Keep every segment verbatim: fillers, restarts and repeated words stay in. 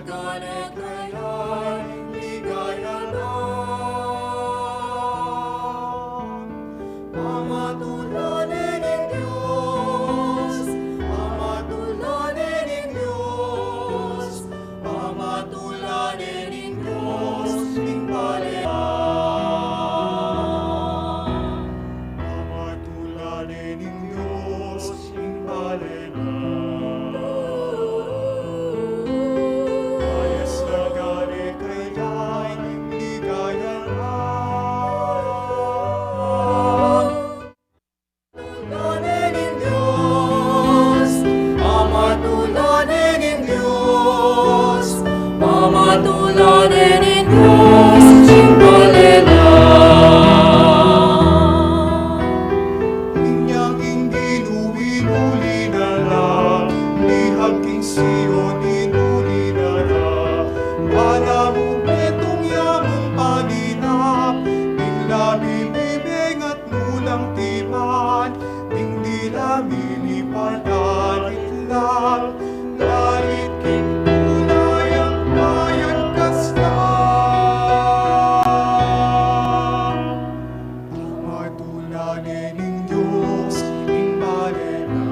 Gane kaya ing ligaya na. Pamatula ne ning Dios, pamatula ne ning Dios, pamatula ne ning Dios ing bale na. Pamatula ne ning Dios ing bale na. Ayas na gane kaya ing ligaya na. Pamatula ne ning Dios, pamatula ne ning Dios, pamatula ne ning Dios ing bale na. Inyang ing Ginu inuli na la, mihag king Sion inuli na la, balamu metung ya mung paninap, ding la mimimengat mulang timan, ding dila minipadan itlang, lalit king tunay a bayan kasta. Pamatula ne ning Dios ing bale na.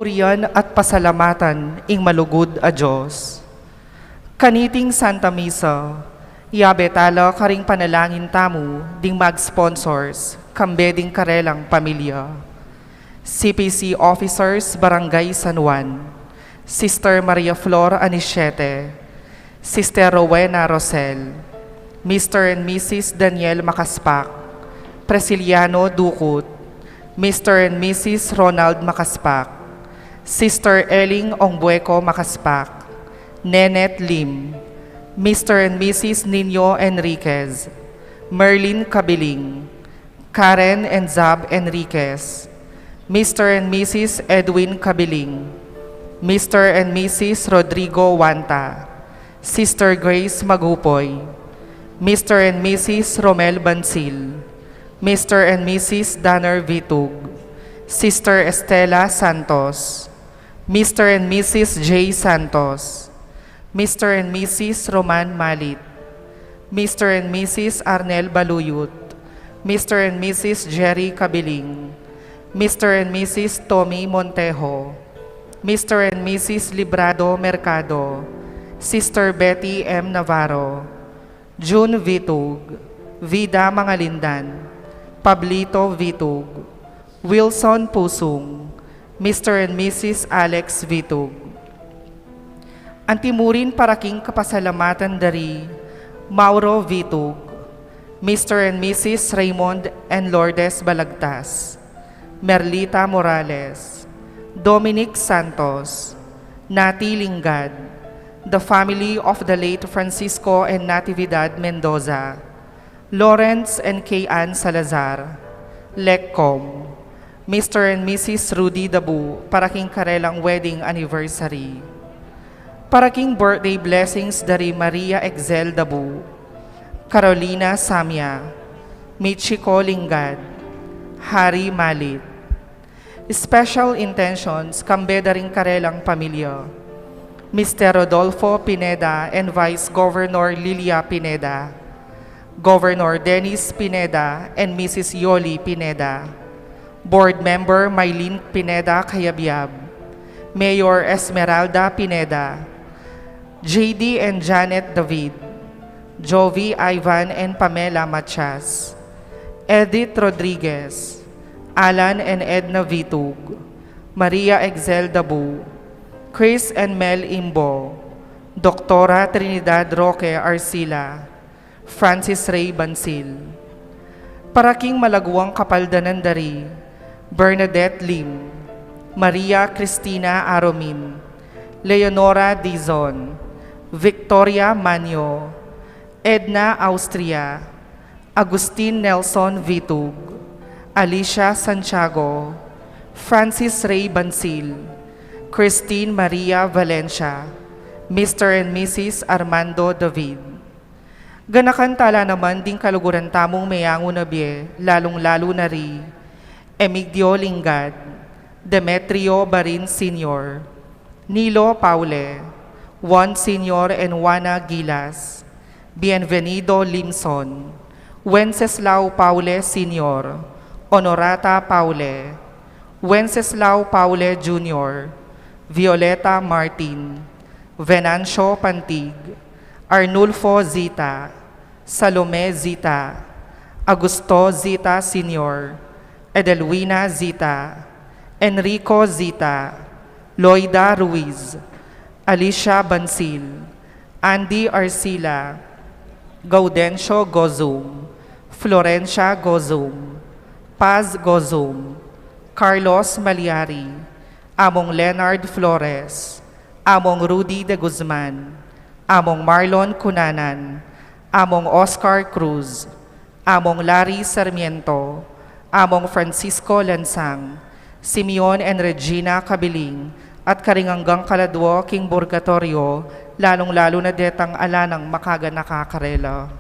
Purian at pasalamatan ing malugud a Dios. Kaniting Santa Misa, yabe tala karing panalangin tamu ding mag-sponsors, kambe ding karelang pamilya. C P C officers, Barangay San Juan, Sister Maria Flor Anisiete, Sister Rowena Rosel, Mister and Missus Daniel Makaspak, Prisciliano Ducut, Mister and Missus Ronald Makaspak, Sister Eling Ongbueco Makaspak, Nenet Lim, Mister and Missus Nino Enriquez, Merlin Cabiling, Karen and Zab Enriquez, Mister and Missus Edwin Cabiling, Mister and Missus Rodrigo Wanta, Sister Grace Magupoy, Mister and Missus Romel Bansil, Mister and Missus Danner Vitug, Sister Estela Santos, Mister and Missus J Santos, Mister and Missus Roman Malit, Mister and Missus Arnel Baluyut, Mister and Missus Jerry Cabiling, Mister and Missus Tommy Montejo, Mister and Missus Librado Mercado, Sister Betty M Navarro, June Vitug, Vida Mangalindan, Pablito Vitug, Wilson Pusung, Mister and Missus Alex Vitug. Anti mu rin para king kapasalamatan da ri Mauro Vitug, Mister and Missus Raymond and Lourdes Balagtas, Merlita Morales, Dominic Santos, Nati Lingad, the family of the late Francisco and Natividad Mendoza, Lawrence and Kay Ann Salazar, Lecom, Mister and Missus Rudy Dabu, para king karelang wedding anniversary. Para king birthday blessings da ri Maria Excel Dabu, Carolina Samia, Michiko Lingad, Harry Malit. Special intentions, kambe da ring karelang pamilya. Mister Rodolfo Pineda and Vice Governor Lilia Pineda, Governor Dennis Pineda and Missus Yoli Pineda, Board Member Mylene Pineda Cayabyab, Mayor Esmeralda Pineda, J D and Janet David, Jovi Ivan and Pamela Matias, Edith Rodriguez, Alan and Edna Vitug, Maria Excel Dabu, Chris and Mel Imbo, Doktora Trinidad Roque Arcila, Francis Ray Bansil. Para king malaguang kapaldanan da ri Bernadette Lim, Maria Cristina Aromin, Leonora Dizon, Victoria Manyo, Edna Austria, Agustin Nelson Vitug, Alicia Santiago, Francis Ray Bansil, Christine Maria Valencia, Mister and Missus Armando David. Ganakan tala naman ding kaluguran tamung meyangu na bie, lalung-lalu na ri Emigdio Lingad, Demetrio Barin Senior, Nilo Paule, Juan Senior and Juana Gilas, Bienvenido Limson, Wenceslao Paule Senior, Honorata Paule, Wenceslao Paule Junior, Violeta Martin, Venancio Pantig, Arnulfo Zita, Salome Zita, Augusto Zita Senior, Edelwina Zita, Enrico Zita, Loida Ruiz, Alicia Bansil, Andy Arcila, Gaudencio Gozum, Florencia Gozum, Paz Gozum, Carlos Maliari, Among Leonard Flores, Among Rudy de Guzman, Among Marlon Cunanan, Among Oscar Cruz, Among Larry Sarmiento, Among Francisco Lansang, Simeon and Regina Cabiling, at karing anggang kaladua king purgatoryo, lalung-lalu na detang ala nang makaganaka karela.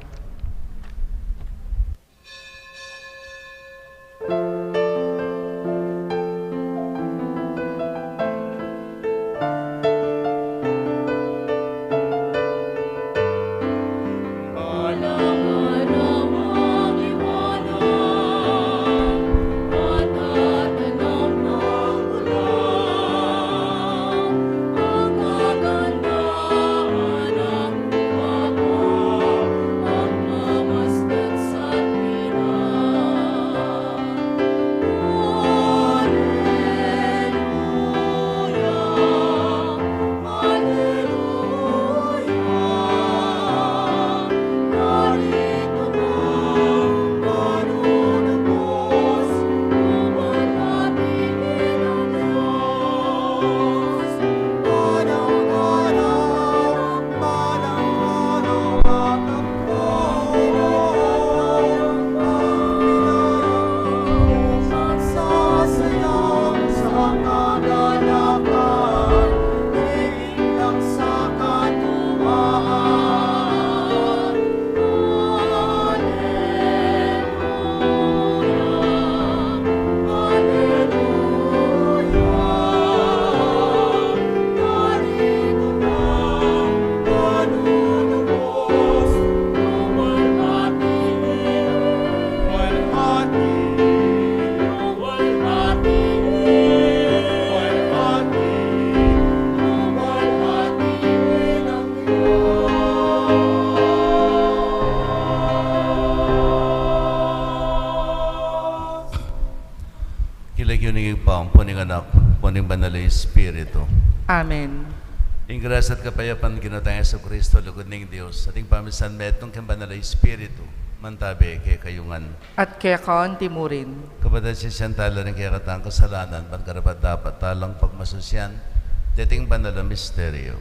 King lagyu ning Ibpa, ampo ning Anak, ampo ning Banal a Espiritu. Amen. Ing grasya at kapayapan ning Ginu tang Jesucristo, lugud ning Dios, at ing pamisan metung king Banal a Espiritu, mantabe kekayu ngan. At keka antimurin. Kapatad, sisian tala ring kekatang kasalanan, ban karapat-dapat talang pagmasusian deting banal a misteryo.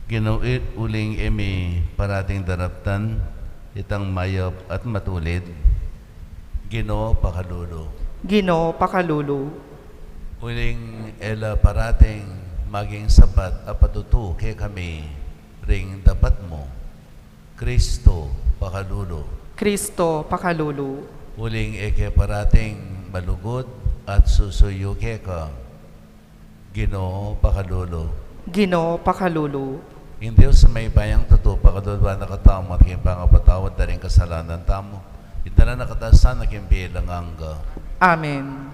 Ginu, uling e mi parating daraptan itang mayap at matulid, Ginu, pakalulu. Ginu, pakalulu. Uling e la parating maging sapat a patutu kekami ring dapat mu, Kristo, pakalulu. Kristo, pakalulu. Uling e ke parating malugud at susuyu keka, Ginu, pakalulu. Ginu, pakalulu. Ing Dios a mayupayang tutu, pakaluluan na katamu at king pangapatawad da ring kasalanan tamu, idala na katamu sana king bie alang angga. Amen.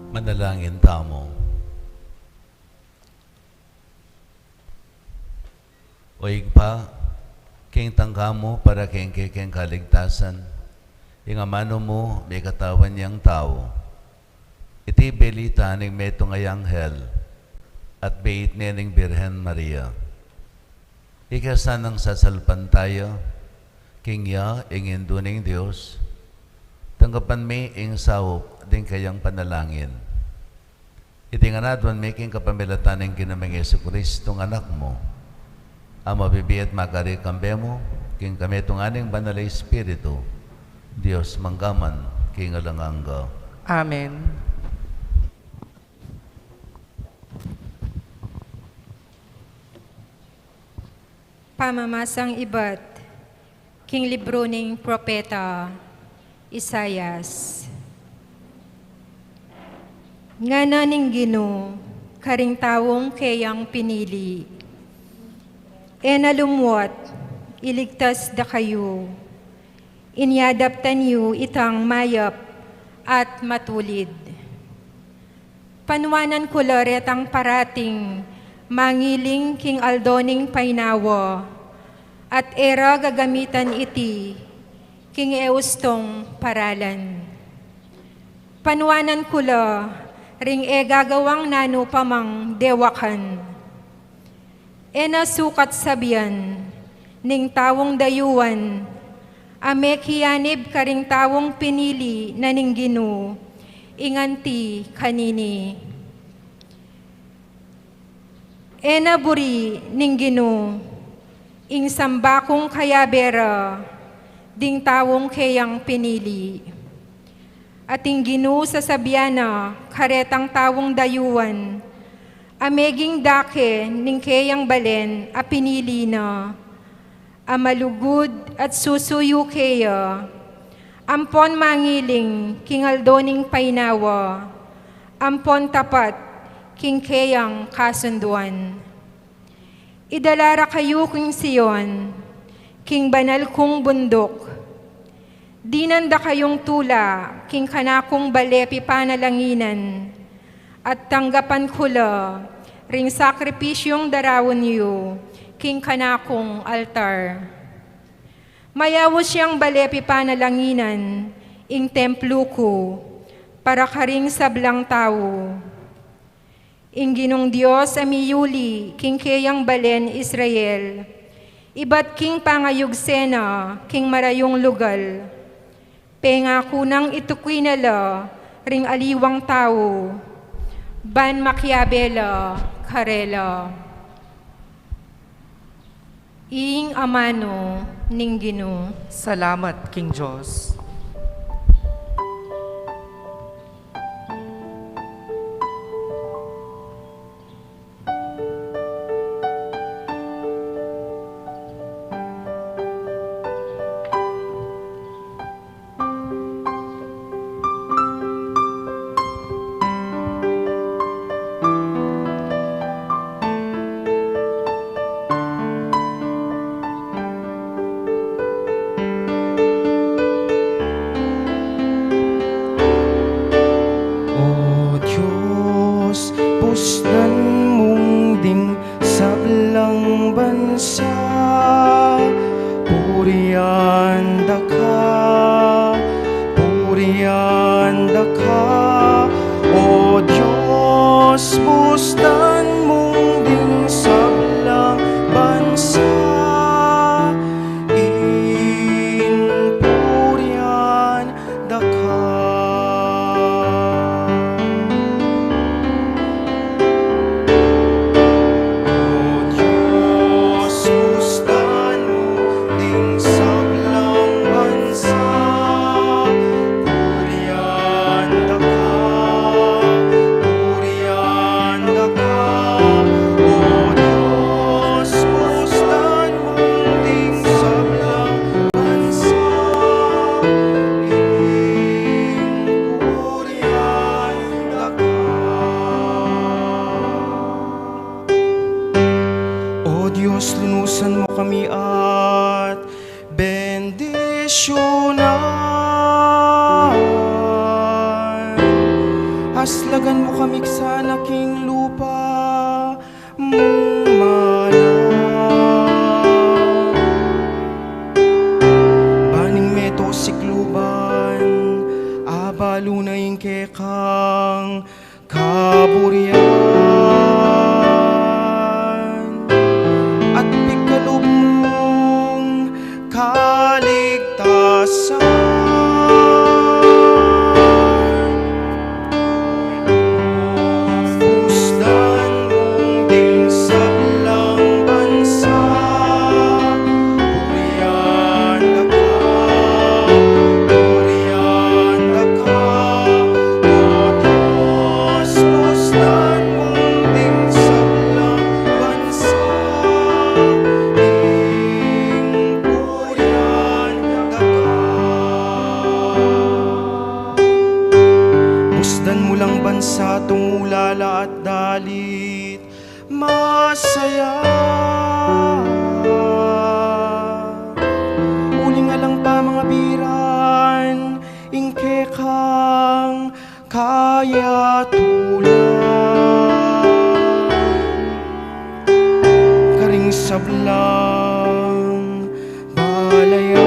Manalangin tamu. O Ibpa, keng tangka mu para keng kekeng kaligtasan, ing amanu mu mikatawan yang tau. Iti belita ning metung a anghel at beit ne ning Birhen Maria. Ika sanang sasalpantaya king ya ing Indu ning Dios, tanggapan mi ing saup ding kayang panalangin. Iti ngan aduan mi king kapamilatan ning Ginu ming Jesucristo, ing Anak mu, a mabibie at magari kambe mu, king kametungan ning Banal a Espiritu, Dios mangga man king alang angga. Amen. Pamamasang ibat king libru ning propeta Isaias. Ngana ning Ginu karing taung keyang pinili, e na lumuat, iligtas da kayu. Inya daptan yu itang mayap at matulid. Panuanan ku la retang parating mangiling king aldo ning painawa, at e ra gagamitan iti king e ustong paralan. Panuanan ku la ring e gagawang nanu pa mang dewakan. E na sukat sabian ning taung dayuan a mekianib karing taung pinili na ning Ginu, ing anti kanini. E na buri ning Ginu ing samba kung kayabe ra ding taung keyang pinili. At ing Ginu sasabian na karetang taung dayuan a meging dake ning keyang balen a pinili na, a malugud at susuyu keya, ampon mangiling king aldo ning painawa, ampon tapat king keyang kasunduan. Idala ra kayu king Sion, king banal kung bunduk. Dinan da kayung tula king kanakung bale pipanalanginan, at tanggapan ku la ring sakripisyung daraun yu king kanakung altar. Mayaus yang bale pipanalanginan ing templu ku para karing sablang tau. Ing Ginung Dios a miyuli king keyang balen Israel, ibat king pangayugse na king marayung lugal. Pengaku nang itukwi na la ring aliwang tau, ban makiabe la karela. Ing amanu ning Ginu. Salamat king Dios. O Dios, pusdan mung ding sablang bansa, purian da ka, purian da ka. O Dios, pusdan mung ding sablang bansa, ing purian da ka. O Dios, pusdan mu ding sablang bansa, purian da ka, purian da ka. O Dios, pusdan mu ding sablang bansa, ing purian da ka. O Dios, lunusan mu kami at bendisyunan. Aslagan mu kami sana king lupa mung malam. Ban ing meto sikluban, abalu na ing kekang kaburian at pikalub mung kaligtasan. Pusdan mu ding sablang bansa, purian da ka, purian da ka. O Dios, pusdan mu ding sablang bansa, ing purian da ka. Pusdan mu lang bansa, tumulala at dalit, masaya. Uling alang pamangabiran ing kekang kayatulan. Karing sablang balayan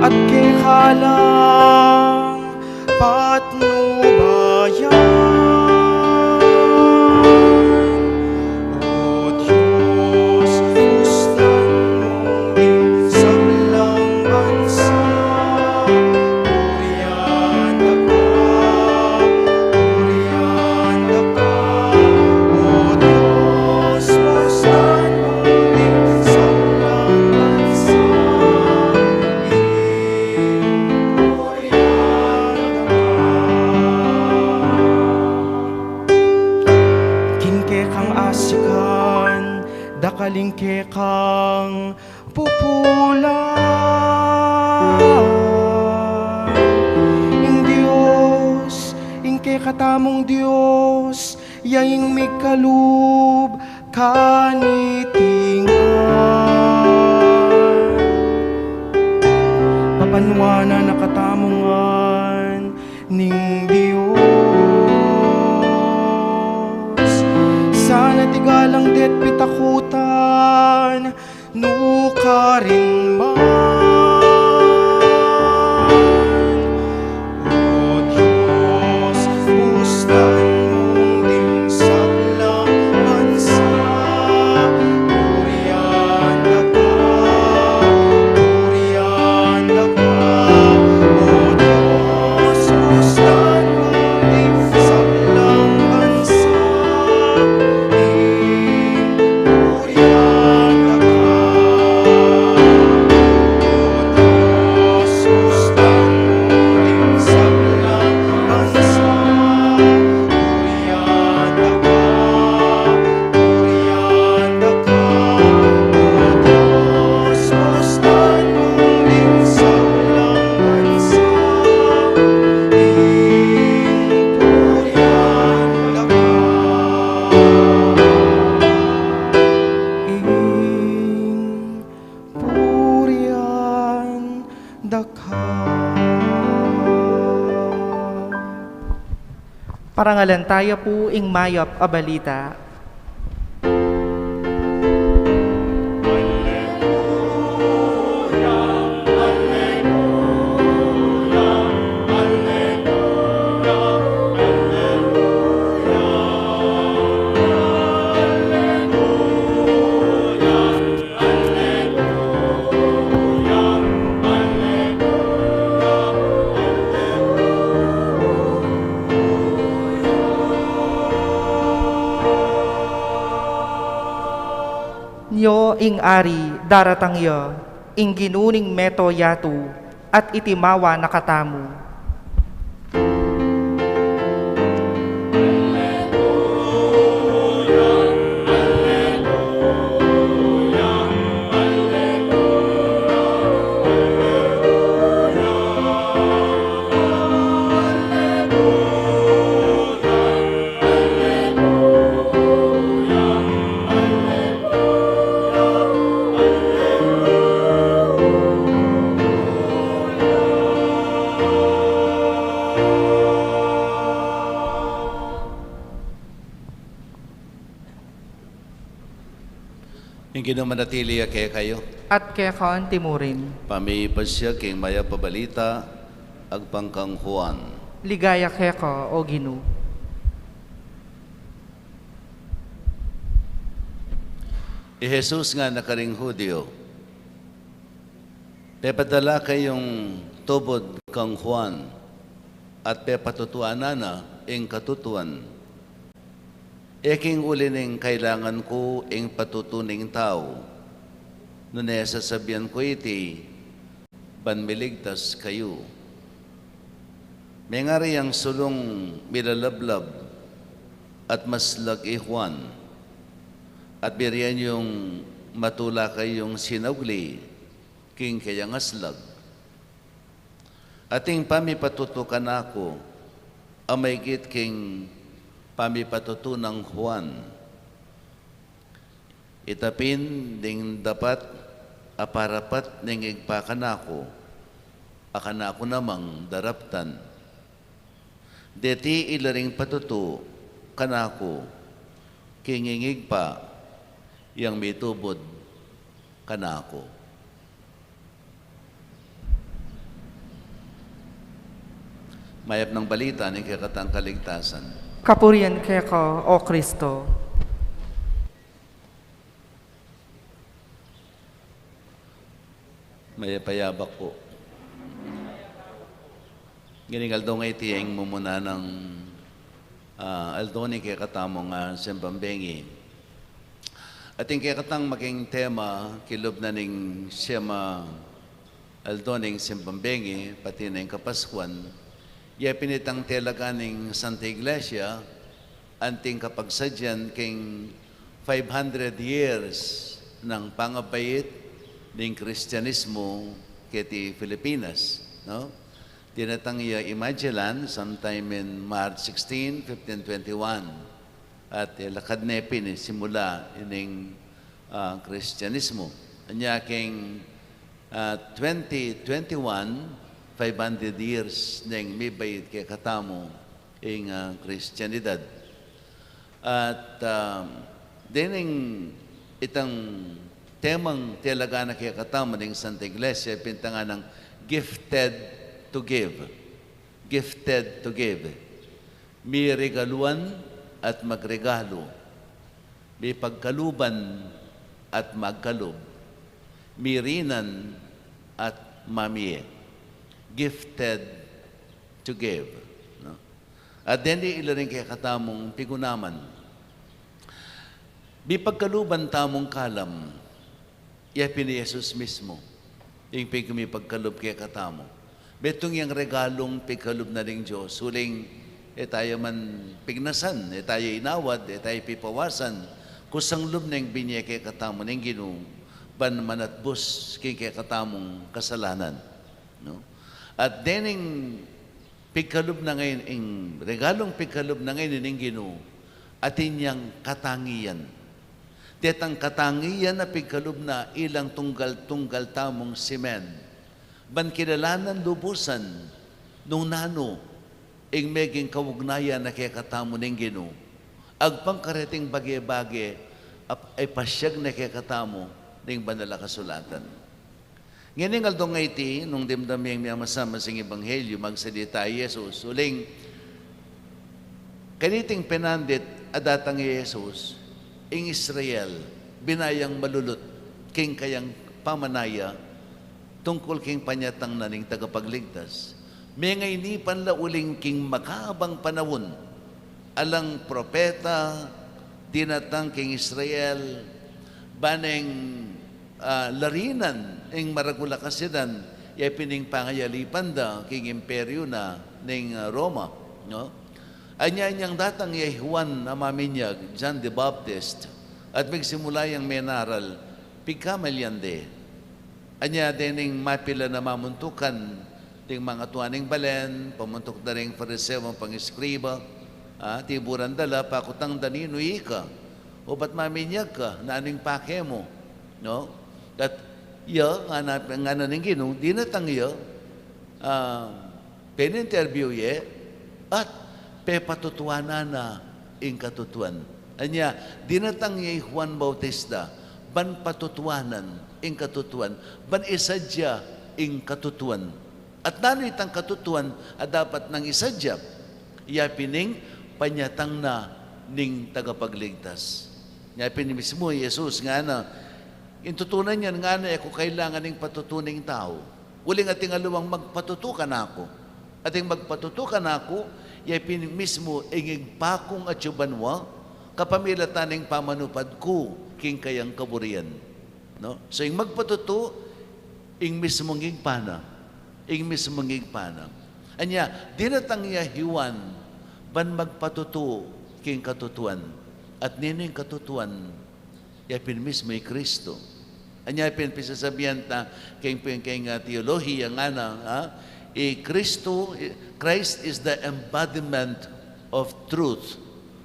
at keka lang patnubayan. O Dios, pusdan mu ding sablang bansa, purian da ka, purian da ka. O Dios, pusdan mu ding sablang bansa, ing purian da ka. King kekang asikan, dakal ing kekang pupulan. Ing Dios, ing kekatamung Dios, Ya ing mikalub kaniti ngan. Papanuan na katamu ngan ning Dios. Sana tigalang det pitakutan, nu karin man. O Dios, pustan mung ding sablang bansa, purian da ka, purian da ka. O Dios, pustan mung ding sablang bansa, ing Purian da ka. Parangalan taya pu ing mayap a balita. Nyo ing Ari, daratang ya, ing Ginu ning mabilug a yatu, at iti mawa na katamu. Ing Ginu manatili ya kekayu. At keka naman murin. Pamipasya king mayap a balita agpang kang Juan. Ligaya keka, o Ginu. I Jesus ngana karing Judio, pepadala kayung tubud kang Juan, at pepatutuanan na ing katutuan. E king uli ning kailangan ku ing patutu ning tau, nune sasabian ku iti, ban miligtas kayu. Mengari yang sulung milalablab at maslag i Juan, at birian yung matula kayung sinauli king kayang aslag. Ating pamipatutu kanaku a maigit king pamipatutu nang Juan. Ita pin ding dapat a parapat ning Ibpa kanaku, a kanaku namang daraptan. Deti ila ring patutu kanaku king Ibpa yang mitubud kanaku. Mayap nang balita ning kekatang kaligtasan. Kapurian keka, o Kristo. Mayap a yabak pu. Ngening aldo ngeni iti ing mumuna nang, ah, aldo ning kekatamung, ah, simbang bengi. At ing kekatang maging tema, kilub na ning siyam a aldo ning simbang bengi, pati na ing Kapaskuan, ya pin itang telaga ning Santa Iglesia, anting kapagsadyan king five hundred years nang pangabait ning Kristianismo keti Filipinas, no? Dinatang ya i Magellan sometime in March sixteen, fifteen twenty-one. At, eh, lakad ne pin, eh, simula ining, ah, Kristiyanismo. Anya king, ah, twenty twenty-one, five hundred years neng mibait kekatamu ing, ah, Kristiyanidad. At, ah, dening itang temang talaga na kekatamu ning Santa Iglesia, pin tangana nang gifted to give. Gifted to give. Miregaluan at magregalu. Mipagkaluban at magkalub. Mirinan at mamie. Gifted to give. No? At deni ila ring kekatamung pigunaman. Mipagkaluban tamung kalam, ya pin i Jesus mismu ing pigmipagkalub kekatamu. Metung yang regalung pigkalub na ning Dios, uling e tayu man pignasan, e tayu inawad, e tayu pipawasan, kusang lub neng binie kekatamu ning Ginu, ban manatbus king kekatamung kasalanan. No? At dening pigkalub na ngeni, ing regalung pigkalub na ngeni ning Ginu, atin yang katangian. Detang katangian a pigkalub na ilang tunggal-tunggal tamung simen. Ban kilalanan lubusan nung nanu ing meging kaugnayan na kekatamu ning Ginu. Agpang kareting bage-bage a, a pasiag na kekatamu ning Banal a Kasulatan. Ngening aldo ngeni, nung dimdam yeng miyamasama sing Ebanghelyo, magsalita i Jesus, uling kaniting penandit a datang i Jesus, ing Israel, bina yang malulut king kayang pamanaya tungkul king panyatang na ning Tagapagligtas. Mengainipan la uling king makabang panaun, alang propeta dinatang king Israel, ban neng, ah, larinan ing maragul a kasidan, ya pin ing pangayalipan da king imperyu na ning, ah, Roma, no? Anya inyang datang ya i Juan a maminyag, John the Baptist, at migsimula yang menaral, pigkamalian de. Anya dening mapilan a mamuntukan ding mangatua ning balen, pamuntuk da ring Fariseo ampong eskriba, ah, tiburan da la, pakutang da, "Ninu ika? O bat maminyag ka? Nanu ing pake mu?" No? At iya, ngana, ngana ning Ginu, dinatang iya, ah, pin-interview ye, at pepatutuanan na ing katutuan. Anya, dinatang ya i Juan Bautista, ban patutuanan ing katutuan, ban isadya ing katutuan. At nanu itang katutuan a dapat nang isadya? Ya pin ing panyatang na ning Tagapagligtas. Ya pin mismu i Jesus ngana, ing tutu na niyan ngana, e ku kailangan ing patutu ning tau. Uling ating aliwang magpatutu kanaku. Ating magpatutu kanaku, ya pin mismu ing Ibpa kung atsu banua, kapamilatan ning pamanupad ku king kayang kaburian. No? So, ing magpatutu, ing mismung Ibpa na. Ing mismung Ibpa na. Anya, dinatang ya i Juan, ban magpatutu king katutuan. At ninu ing katutuan? Ya pin mismu i Kristu. Anya pin pisasabian ta, king, king, king, ah, teolohiya ngana, ah, i Kristu, i-, Christ is the embodiment of truth.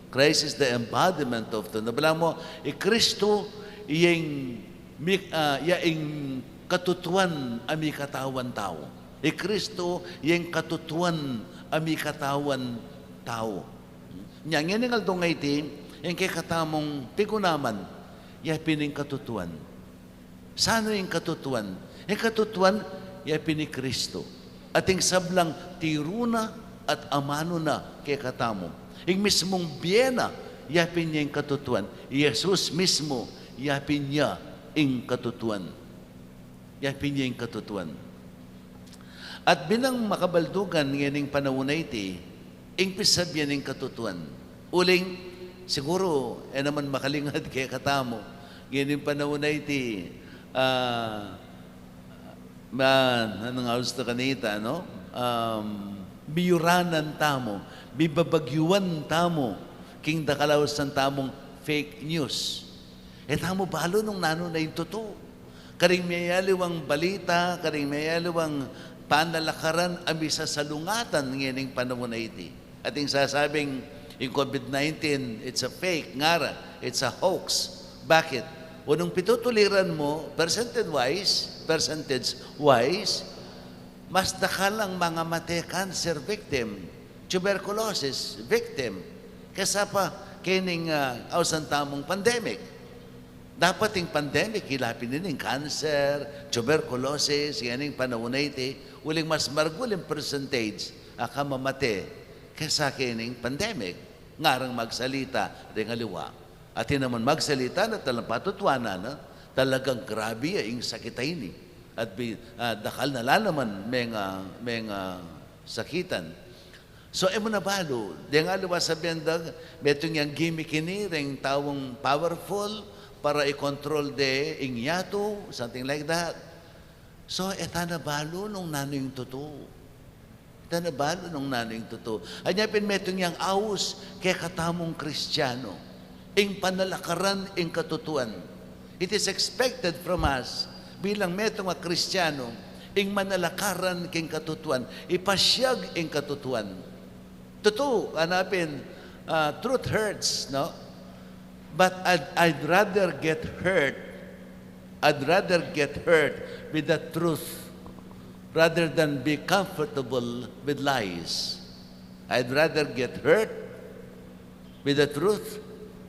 Christ is the embodiment of truth. Nabala mu, i Kristu, iyeng mi-, ah, ya ing katutuan a mikatawan tau. I Kristu, iyeng katutuan a mikatawan tau. Nya, ngening aldo ngeni, ing kekatamung pigunaman, ya pin ing katutuan. Sanu ing katutuan? Ing katutuan, ya pin i Kristu. Ating sablang tiru na at amanu na kekatamu. Ing mismung bie na, ya pin ya ing katutuan. I Jesus mismu, ya pin ya ing katutuan. Ya pin ya ing katutuan. At binang makabaldugan ngening panaun a iti, ing pisasabian ning katutuan. Uling, siguru, e naman makalingad kekatamu. Ngening panaun a iti, ah, ma-, nanu nga ustu kanita, no? Um, miyuranan tamu, mibabagyuan tamu, king dakal a usan tamung fake news. E tamu balu nung nanu na ing tutu. Karing miyayaliwang balita, karing miyayaliwang panalakaran a misasalungatan ngening panaun a iti. Ating sasabing, Ing COVID nineteen, it's a fake, ngara, it's a hoax. Bakit? Nung pitutuliran mu, percentage-wise, percentage-wise, mas dakal ang mangamate cancer victim, tuberculosis victim, kesa pa kening, ah, ausan tamung pandemic. Dapat ing pandemic, ilapin ne ning cancer, tuberculosis, ngening panaun a iti, uling mas maragul ing percentage a kamamate kesa kening pandemic. Ngarang magsalita deng aliwa. Atin naman magsalita na talagang patutuanan na talagang grabe ya ing sakit a ini. At bi-, ah, dakal na la naman meng, ah, meng, ah, sakitan. So, e mu na balu, deng aliwa sabian da, metung yang gimmick ini, reng taung powerful para i-control de ing yatu, something like that. So, e ta na balu nung nanu ing tutu. E ta na balu nung nanu ing tutu. Anya pin metung yang aus kekatamung Kristiano, ing panalakaran ing katutuan. It is expected from us, bilang metung a Kristiano, ing manalakaran king katutuan, ipasiag ing katutuan. Tutu, ngana pin, ah, truth hurts, no? But I'd, I'd rather get hurt, I'd rather get hurt with the truth rather than be comfortable with lies. I'd rather get hurt with the truth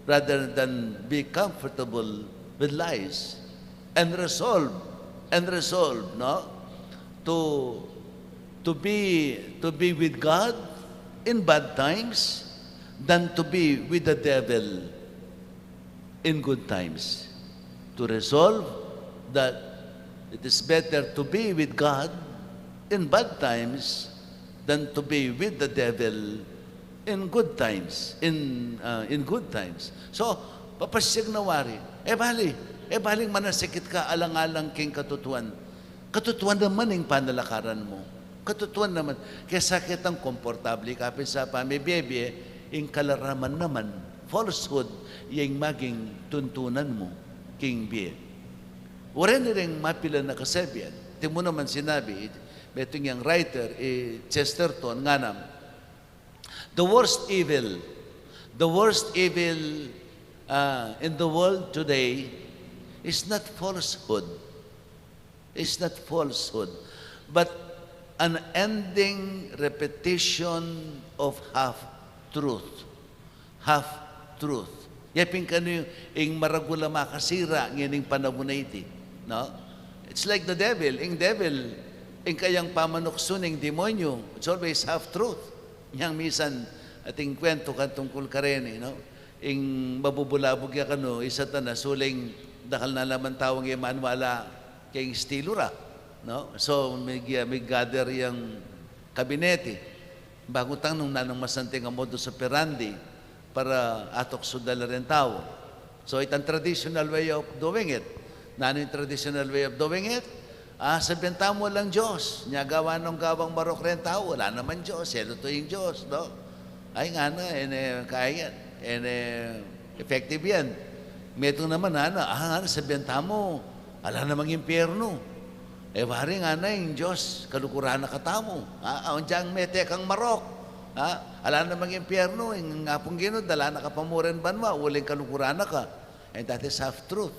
rather than be comfortable with lies. And resolve, and resolve, no? To, to be, to be with God in bad times than to be with the devil in good times. To resolve that it is better to be with God in bad times than to be with the devil in good times, in, ah, in good times. So, papasiag na wari. E bali, e baling manasakit ka alang-alang king katutuan. Katutuan naman ing panalakaran mu. Katutuan naman. Kesa ketang komportable ka pin sa pamibie-bie, ing kalaraman naman, falsehood, ya ing maging tuntunan mu king bie. Wari ne ring mapilan a kasabian. Atin mu naman sinabi, metung yang writer, i Chesterton, ngana, the worst evil, the worst evil, uh, in the world today is not falsehood, is not falsehood, but an ending repetition of half truth. Half truth. Ya pin kanu ing maragul a makasira ngening panaun a iti, no? It's like the devil. Ing devil, ing kayang pamanuksu ning demonyo, it's always half truth. Yang misan, ating kwento kan tungkul kareni, no? Ing mabubulabug ya kanu i Satanas, uling dakal na naman tau ing e maniwala king estilu ra, no? So, mig-, mig-gather yang kabinete. Bagu tang nung nanung masanting a modus operandi para atuksu da la reng tau. So, itang traditional way of doing it. Nanu ing traditional way of doing it? Ah, sabian tamu alang Dios. Nya gawa nung gawang marok reng tau, ala namang Dios, e lutu ing Dios, no? Ay, ngana, e ne kaya yan, e ne effective yan. Metung naman, ngana, ah, ngana, sabian tamu, ala namang impyernu. E wari, ngana, ing Dios, kalukuran na katamu. Ah, awan yang mete kang marok. Ah, ala namang impyernu, ing Apung Ginu, dala na ka pa mu ring banua, uling kalukuran na ka. And that is half truth.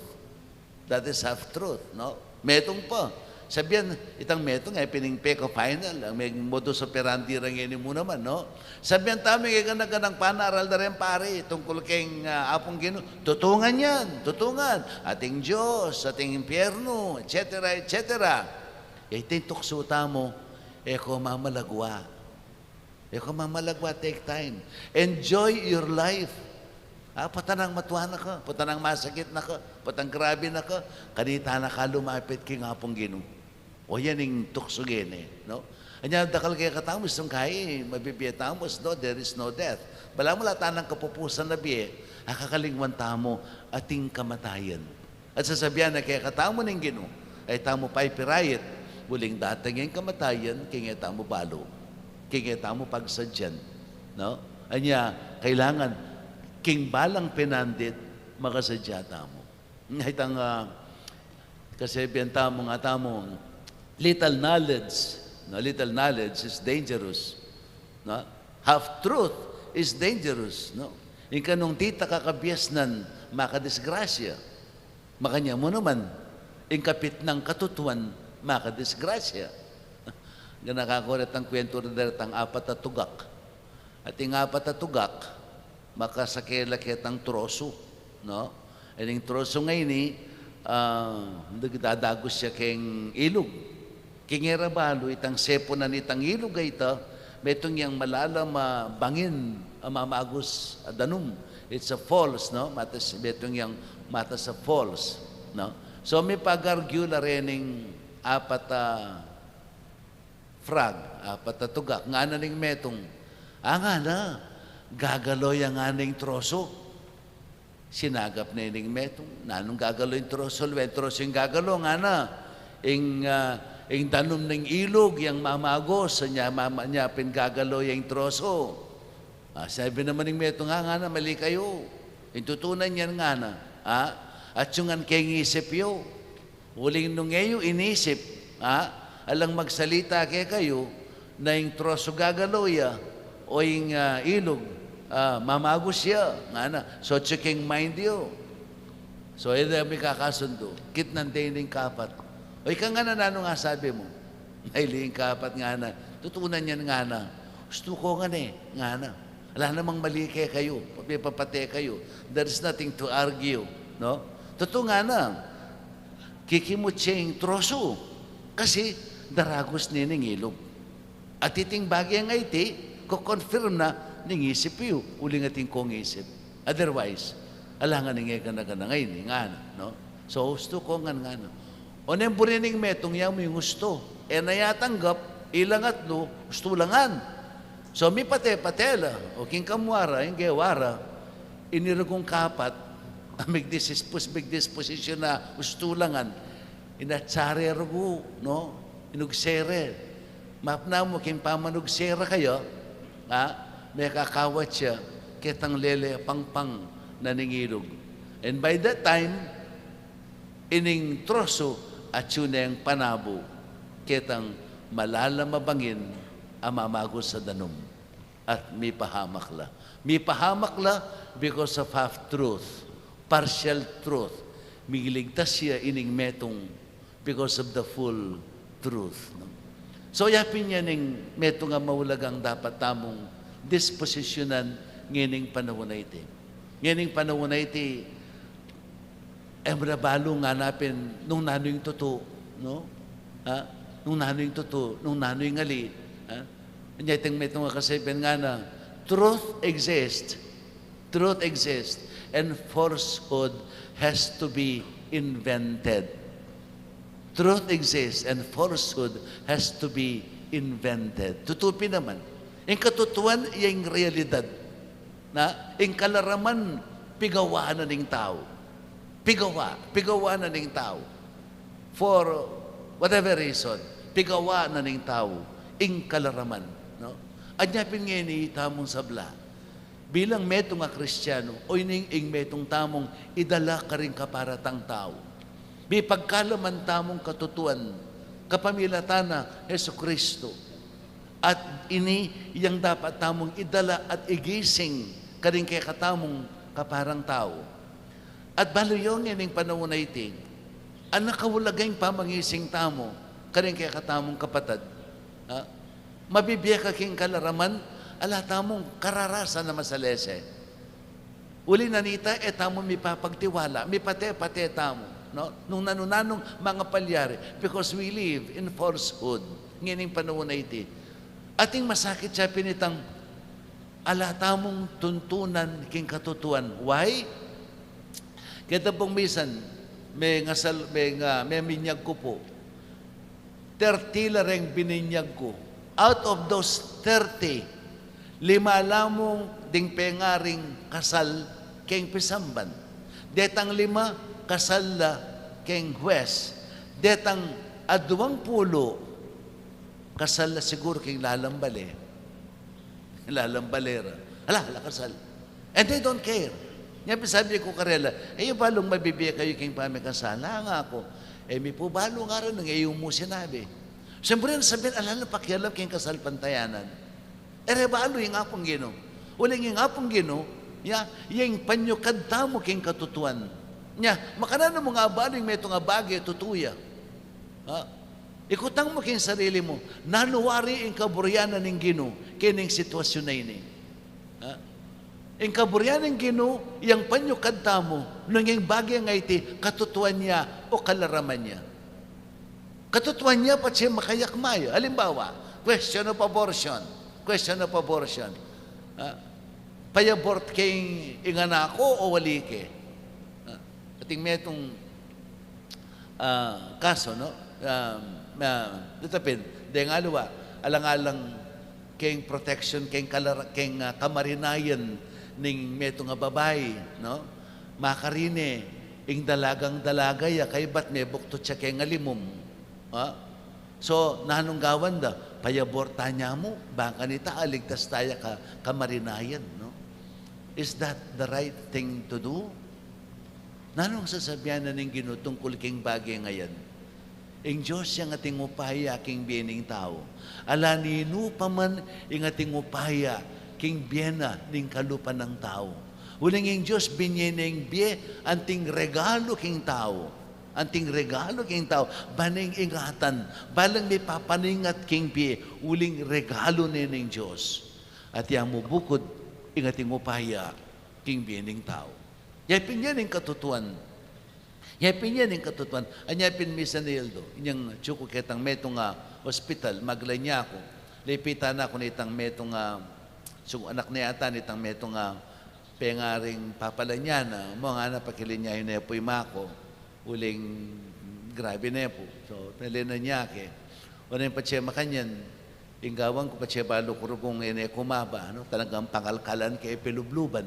That is half truth, no? Metung pa. Sabian, itang metung, e pin ing peka final, ing modus operandi ra ngeni mu naman, no? Sabian tamu ing kaganaganang panaral da reng pari tungkul king, ah, Apung Ginu. Tutu ngan yan, tutu ngan. Ating Dios, ating impyernu, et cetera, et cetera. Iti ing tuksu tamu, e ko mamalagwa. E ko mamalagwa, take time. Enjoy your life. Ah, pota nang matua na ka, pota nang masakit na ka, pota nang grabe na ka, kanita na ka lumapit king Apung Ginu. O yan ing tuksu ngeni, no? Anya, dakal kekatamu, istung kai, mabibie tamu, no, there is no death. Balamu ala ta nang kapupusan a bie, akakalingwan tamu, ating kamatayan. At sasabian na kekatamu ning Ginu, e tamu paipirait, uling datang ing kamatayan, king e tamu balu, king e tamu pagsadyan, no? Anya, kailangan, king balang pinandit, makasadya tamu. Itang, ah, kasabian tamu nga tamu, little knowledge, no? Little knowledge is dangerous, no? Half truth is dangerous, no? Ing kanung ditak a kabiasnan makadisgrasya. Makanyan mu naman, ing kapit nang katutuan makadisgrasya. Ganaka ko retang kwentu da retang apat a tugak. At ing apat a tugak, makasakela ketang trosu, no? Ining trosu ngeni, ah, dadagus ya keng ilug. King e ra balu itang sepunan itang ilug a ita, metung yang malalam a bangin a mamagus a danum. It's a falls, no? Matas, metung yang matas a falls, no? So, mipag-argue la rening apat a frog, apat a tugak, ngana ning metung, a ngana, gagalo ya ngana ing trosu. Sinagap ne ning metung, nanung gagalo ing trosu? Lawen trosu ing gagalo, ngana. Ing, ah, ing danum ning ilug yang mamagus, nya, mama, nya pin gagalo ya ing trosu. Ah, sabi naman ning metung, a ngana, mali kayu. Ing tutunan yan, ngana, a, atyungan keng isip yu. Uling nung e yu inisip, a, alang magsalita kekayu na ing trosu gagalo ya o ing, ah, ilug, ah, mamagus ya, ngana. So, atyu keng mind yu. So, e da mikakasundu. Kitnan de ning kapat. O ika ngana, nanung asabi mu? Maili ing kapat, ngana, tutunan yan, ngana. Ustu ko ngan e, ngana. Ala namang mali kekayu, mipapate kayu. There is nothing to argue, no? Tutu, ngana, kikimut ya ing trosu, kasi daragus ne ning ilug. At iting bage a iti, ko-confirm na ning isip yu, uling atin kong isip. Otherwise, alangan ing e gana-gana ngeni, ngana, no? So, ustu ko ngan, ngana. Oneng buri ning metung, ya mu ing ustu. E na ya tanggap, ilang atlu, ustu la ngan. So, mipate-pate la, o king kamua ra, ing gewa ra, ing rugung kapat, a migdisispus-, migdisposisyun a ustu la ngan, inatsare rugu, no? Inugsere. Mapna mu king pamanugse ra kaya, a, mekakawat ya ketang lele pangpang na ning ilug. And by that time, ining trosu atyu neng panabu ketang malalam a bangin a mamagus a danum. At mipahamak la. Mipahamak la because of half truth, partial truth. Miligtas ya ining metung because of the full truth, no? So, yapin ya ning metung a maulagang dapat tamung disposisyunan ngening panaun a iti. Ngening panaun a iti, e mu na balu ngana pin nung nanu ing tutu, no? Ha? Nung nanu ing tutu, nung nanu ing ali, ha? Nya iting metung a kasabian, ngana, truth exists. Truth exists, and falsehood has to be invented. Truth exists, and falsehood has to be invented. Tutu pin naman. Ing katutuan, ya ing realidad. Na, ing kalaraman, pigawa na ning tau. Pigawa, pigawa na ning tau. For whatever reason, pigawa na ning tau ing kalaraman, no? Anya pin ngeni ing tamung sabla bilang metung a Kristiano, o ining ing metung tamung idala karing kapara tang tau. Mipagkalaman tamung katutuan kapamilatan na Jesucristo. At ini yang dapat tamung idala at igising karing kekatamung kaparang tau. At balu yu ngening panaun a iti, a nakaulaga ing pamangising tamu karing kekatamung kapatad. Ha? Mabibie ka king kalaraman, ala tamung kararasan a masalese. Uli na nita, e tamu mipapagtiwala, mipate-pate tamu, no? Nung nanu-nanung mangapalyari, because we live in falsehood ngening panaun a iti. Ating masakit ya pin itang ala tamung tuntunan king katutuan. Why? Keta pung misan, mengasal, meng, ah, meminyag ku pu. Thirty la reng bininyag ku. Out of those thirty, lima lamung ding pengaring kasal keng pisamban. Detang lima, kasal la keng huwes. Detang aduang pulu, kasal la siguru keng lalam bale. Lalam bale ra. Ala, ala kasal. And they don't care. Nya pin sabi ku karela, e yu balung mabibie kayu keng pamikasal? Ala, ngaku. E mi pu balu, ngara nung e yu mu sinabi. Siyempre, sabian, ala, ala pakialam keng kasalpantayanan. E re balu, ngaku, Ginu. Uling ing Apung Ginu, ya, ya ing panyukad tamu king katutuan. Nya, makananu mung abalu ing metung a bage, tutu ya. Ha? Ikutang mu king sarili mu, nanu wari ing kaburian ning Ginu keni king sitwasyun a ini? Ha? Ing kaburian ning Ginu, yang panyukad tamu, nung ing bage a iti, katutuan ya o kalaraman ya. Katutuan ya patse makayakma ya. Alimbawa, question of abortion. Question of abortion. Ah, payabort ke ing anak ku o ali ke? Ah, atin metung, ah, kasu, no? Ah, ah, deta pin, deng aliwa, alang-alang king protection, king kalara-, king, ah, kamarinayan ning metung a babai, no? Makarine ing dalagang dalaga ya, kaybat mebuktut ya king alimum. Ha? So, nanung gawan da? Payabortan ya mu, bang kanita aligtas taya ka, kamarinayan, no? Is that the right thing to do? Nanung sasabian na ning Ginu tungkul king bage a yan? Ing Dios yang atin upaya king bie ning tau. Ala ninu pa man ing atin upaya king bie na ning kalupa nang tau. Uling ing Dios binye ne ing bie anting regalu king tau. Anting regalu king tau. Ba neng ingatan, ba lang mipapaningat king bie, uling regalu ne ning Dios. At ya mu bukud ing atin upaya king bie ning tau. Ya pin yan ing katutuan. Ya pin yan ing katutuan. Anya pin misan i Eldo, inyang atyu ku ketang metung a ospital, magla ne ku. Lipitan na ku nitang metung a, su-, anak ne ata nitang metung a pengaring papa la ne, na, mu ngana, pakilinyayu ne pu i ama ku. Uling grabe ne pu. So, talinan ne ke. Uling patse makanyan, ing gawan ku patse balu ku rugung e ne kumaba, no? Talagang pangalkalan ke pilubluban.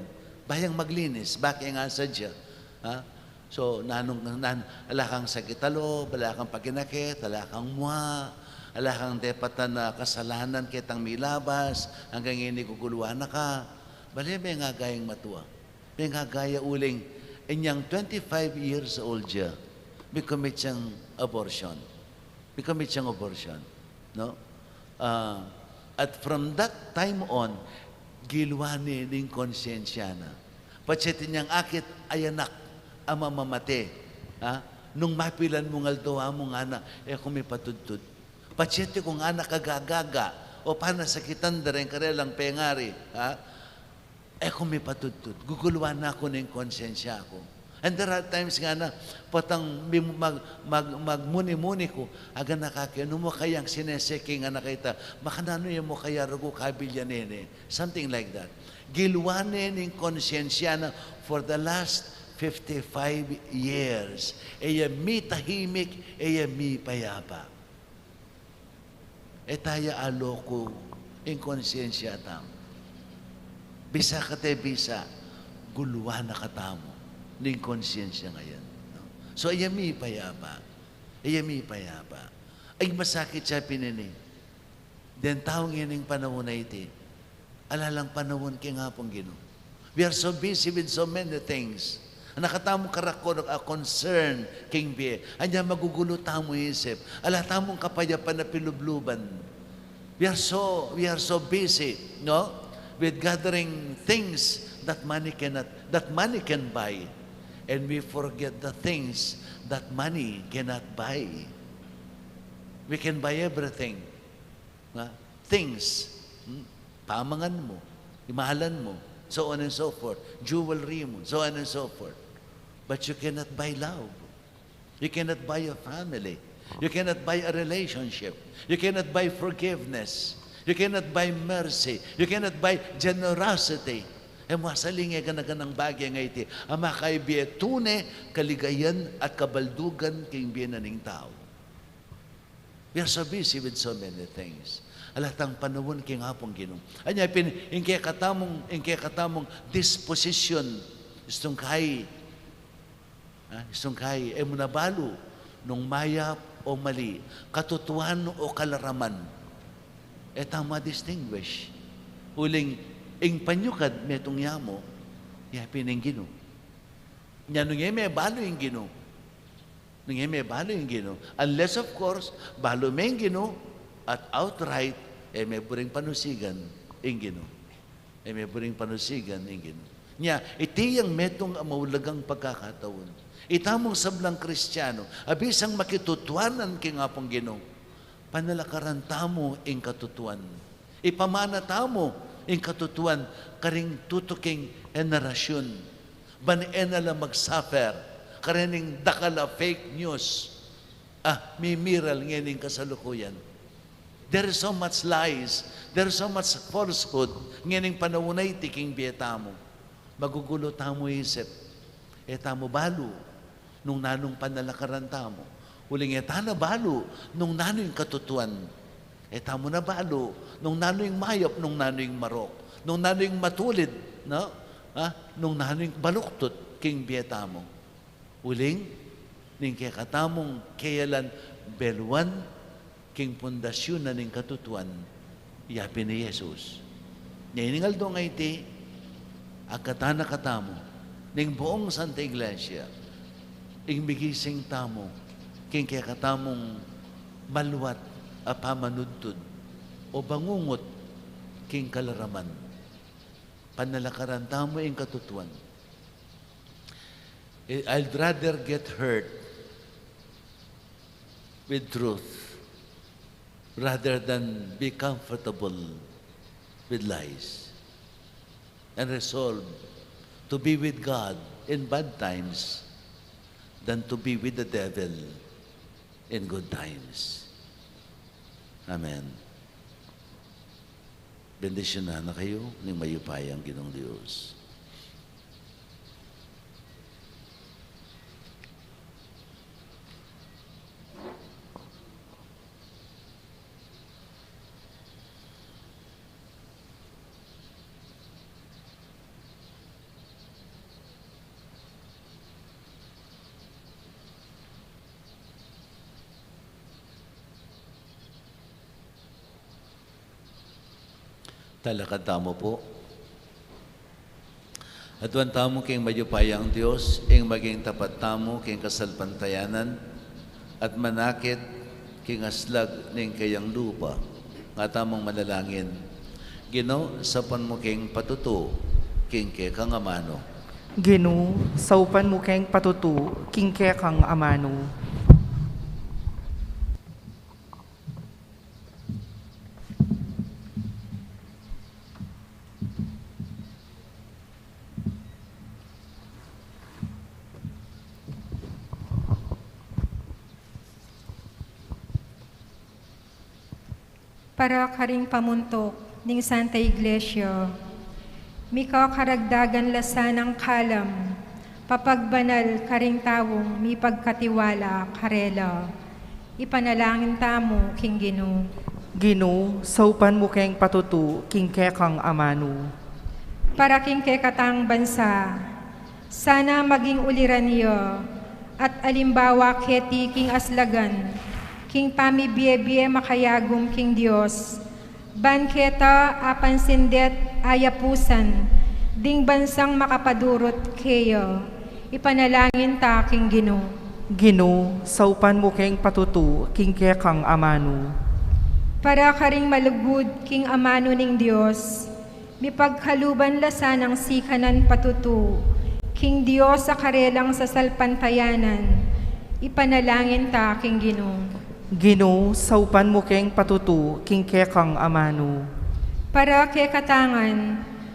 Ba yang maglinis, ba ke nga sadya. Ha? So, nanung, nan-, ala kang sakit a lub, ala kang pakinakit, ala kang mua, ala kang depatan a kasalanan ketang milabas, anggang ini guguluan na ka. Bale, mengagaya ing matua. Mengagaya uling, inyang twenty-five years old ya, mi-commit yang abortion. Mi-commit yang abortion, no? Ah, at from that time on, gilwa ne ning konsyensya na. Patse atin yang akit a anak a mamamate, ha? Nung mapilan mung aldo, amu ngana, e ku mipatudtud. Patse atin kung anak a gagaga, o panasakitan da reng karelang pengari, ha? E ku mipatudtud, guguluan na ku ning konsyensya ku. And there are times nga na, potang mi-, mag-, mag-, magmuni-muni ku, aga na kake, nu mu kayang sinese king anak a ita, makananu ya mu kaya rugu kabilyan ne ne, something like that. Gilwa ne ning konsyensya na for the last fifty-five years. E ya mitahimik, e ya mipayapa. E taya aloku ing konsyensya tamu. Bisa kate bisa, guluan na katamu ning konsyensya a yan, no? So, e ya mipayapa. E ya mipayapa. Ay, masakit ya pin ini. Deng tau ngening panaun a iti, ala lang panaun king Apung Ginu. We are so busy with so many things. Ang katamu karakol a concern king bie. Anya magugulu tamu isip. Ala tamung kapayapan a pilubluban. We are so, we are so busy, no? With gathering things that money cannot, that money can buy. And we forget the things that money cannot buy. We can buy everything. Nga, things, hmm? Pamangan mu, imalan mu, so on and so forth, jewelry mu, so on and so forth. But you cannot buy love. You cannot buy a family. You cannot buy a relationship. You cannot buy forgiveness. You cannot buy mercy. You cannot buy generosity. E mu asaling e gana-ganang bage a iti a makaibie tune kaligayan at kabaldugan king bie na ning tau. We are so busy with so many things. Ala tang panaun king Apung Ginu. Anya pin, ing kekatamung, ing kekatamung disposition, istung kai, ah, istung kai, e mu na balu nung mayap o mali, katutuan o kalaraman. E tamu ma-distinguish. Uling, ing panyukad metung ya mu, ya pin ing Ginu. Nya nung e me balu ing Ginu, Nung e me balu ing Ginu. Unless, of course, balu me ing Ginu at outright, e me buring panusigan ing Ginu. E me buring panusigan ing Ginu. Nya, iti yang metung a maulagang pagkakataun. Itamung sablang Kristiano, a bisang makitutuanan king Apung Ginu, panalakaran tamu ing katutuan. Ipamana tamu ing katutuan karing tutuking henerasyun. Ban e na la mag-suffer karening dakal a fake news a mimiral ngening kasalukuyan. There is so much lies, there is so much falsehood ngening panaun a iti king bie tamu. Magugulo tamu isip. E tamu balu nung nanung panalakaran tamu. Uling e ta na balu nung nanu ing katutuan. E tamu na balu nung nanu ing mayap, nung nanu ing marok, nung nanu ing matulid, no? Ha? Nung nanu ing baluktut king bie tamu. Uling, ning kekatamung keyalan beluan king pundasyun na ning katutuan, yapin i Jesus. Nya ining aldo a iti, agkatan na katamu ning buung Santa Iglesia, ing migising tamu king kekatamung maluat a pamanudtud o bangungut king kalaraman. Panalakaran tamu ing katutuan. I- I'd rather get hurt with truth rather than be comfortable with lies, and resolve to be with God in bad times than to be with the devil in good times. Amen. Bendisyunan na kayu ning mayupayang Ginung Dios. Talakad tamu pu. Aduan tamu king mayupayang Dios, ing maging tapat tamu king kasalpantayanan, at manakit king aslag ning keyang lupa. Nga tamung manalangin. Ginu, saupan mu keng patutu king kekang amanu. Ginu, saupan mu keng patutu king kekang amanu. Para karing pamuntuk ning Santa Iglesia, mika karagdagan la sanang kalam, papagbanal karing taung mipagkatiwala karela. Ipanalangin tamu king Ginu. Ginu, saupan mu keng patutu king kekang amanu. Para king kekatang bansa, sana maging uliran ya at alimbawa keti king aslagan, king pamibie-bie makayagum king Dios, ban keta apansin det ayapusan ding bansang makapadurut keya. Ipanalangin ta king Ginu. Ginu, saupan mu keng patutu king kekang amanu. Para karing malugud king amanu ning Dios, mipagkaluban la sanang sikanan patutu king Dios a karelang sasalpantayanan. Ipanalangin ta king Ginu. Ginu, saupan mu keng patutu king kekang amanu. Para kekatang ngan,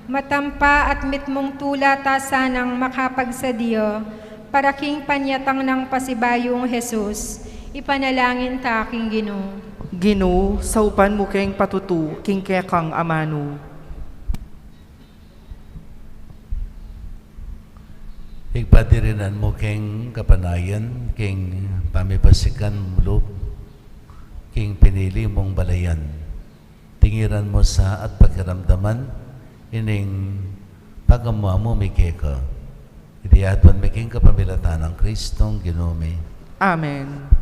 matampa at mitmung tula ta sanang makapagsadya para king panyatang nang pasibayung Jesus. Ipanalangin ta king Ginu. Ginu, saupan mu keng patutu king kekang amanu. Pigpadirinan mu keng kapanayan, keng pamipasikan lub, keng pinili mung balayan. Tingiran mu sa at pakiramdaman ining pagamu-amu mi keka. Iti aduan mi king kapamilatan nang Kristong Ginu mi. Amen.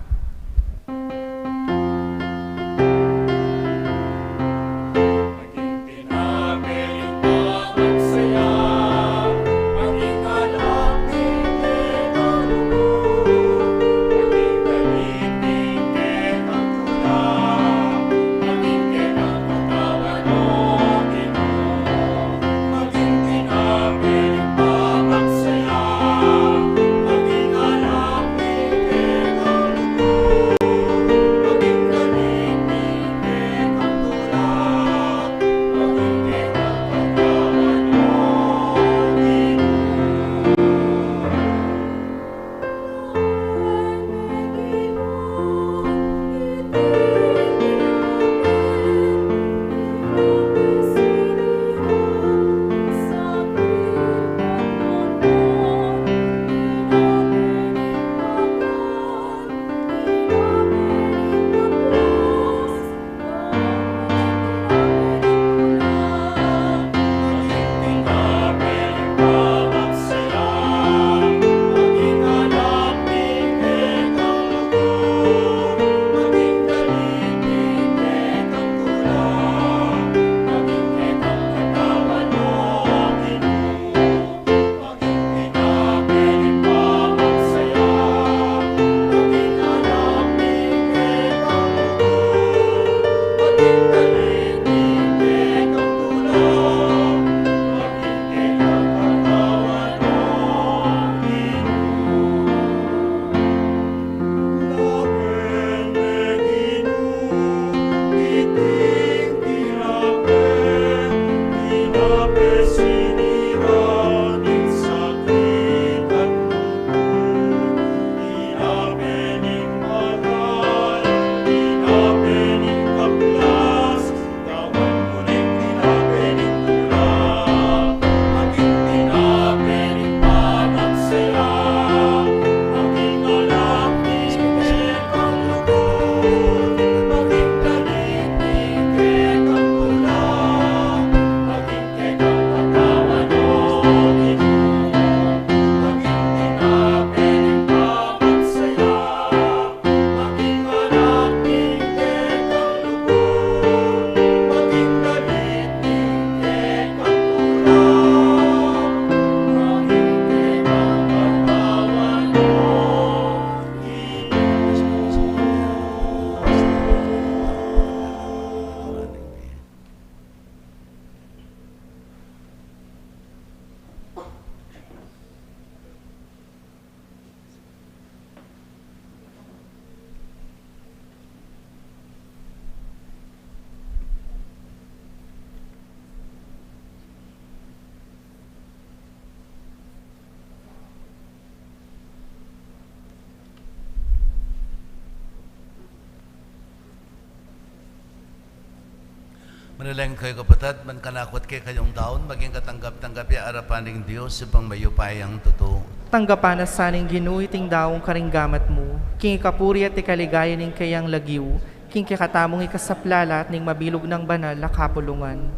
Manalangin kayu, kapatad, ban kanaku at kekayung daun maging katanggap-tanggap ya arapan ning Dios, Ibpang mayupayang tutu. Tanggapan na sa ning Ginu iting daun karing gamat mu, king ikapuri at ikaligaya ning kayang lagyu, king kekatamung ikasaplala at ning mabilug nang banal a kapulungan.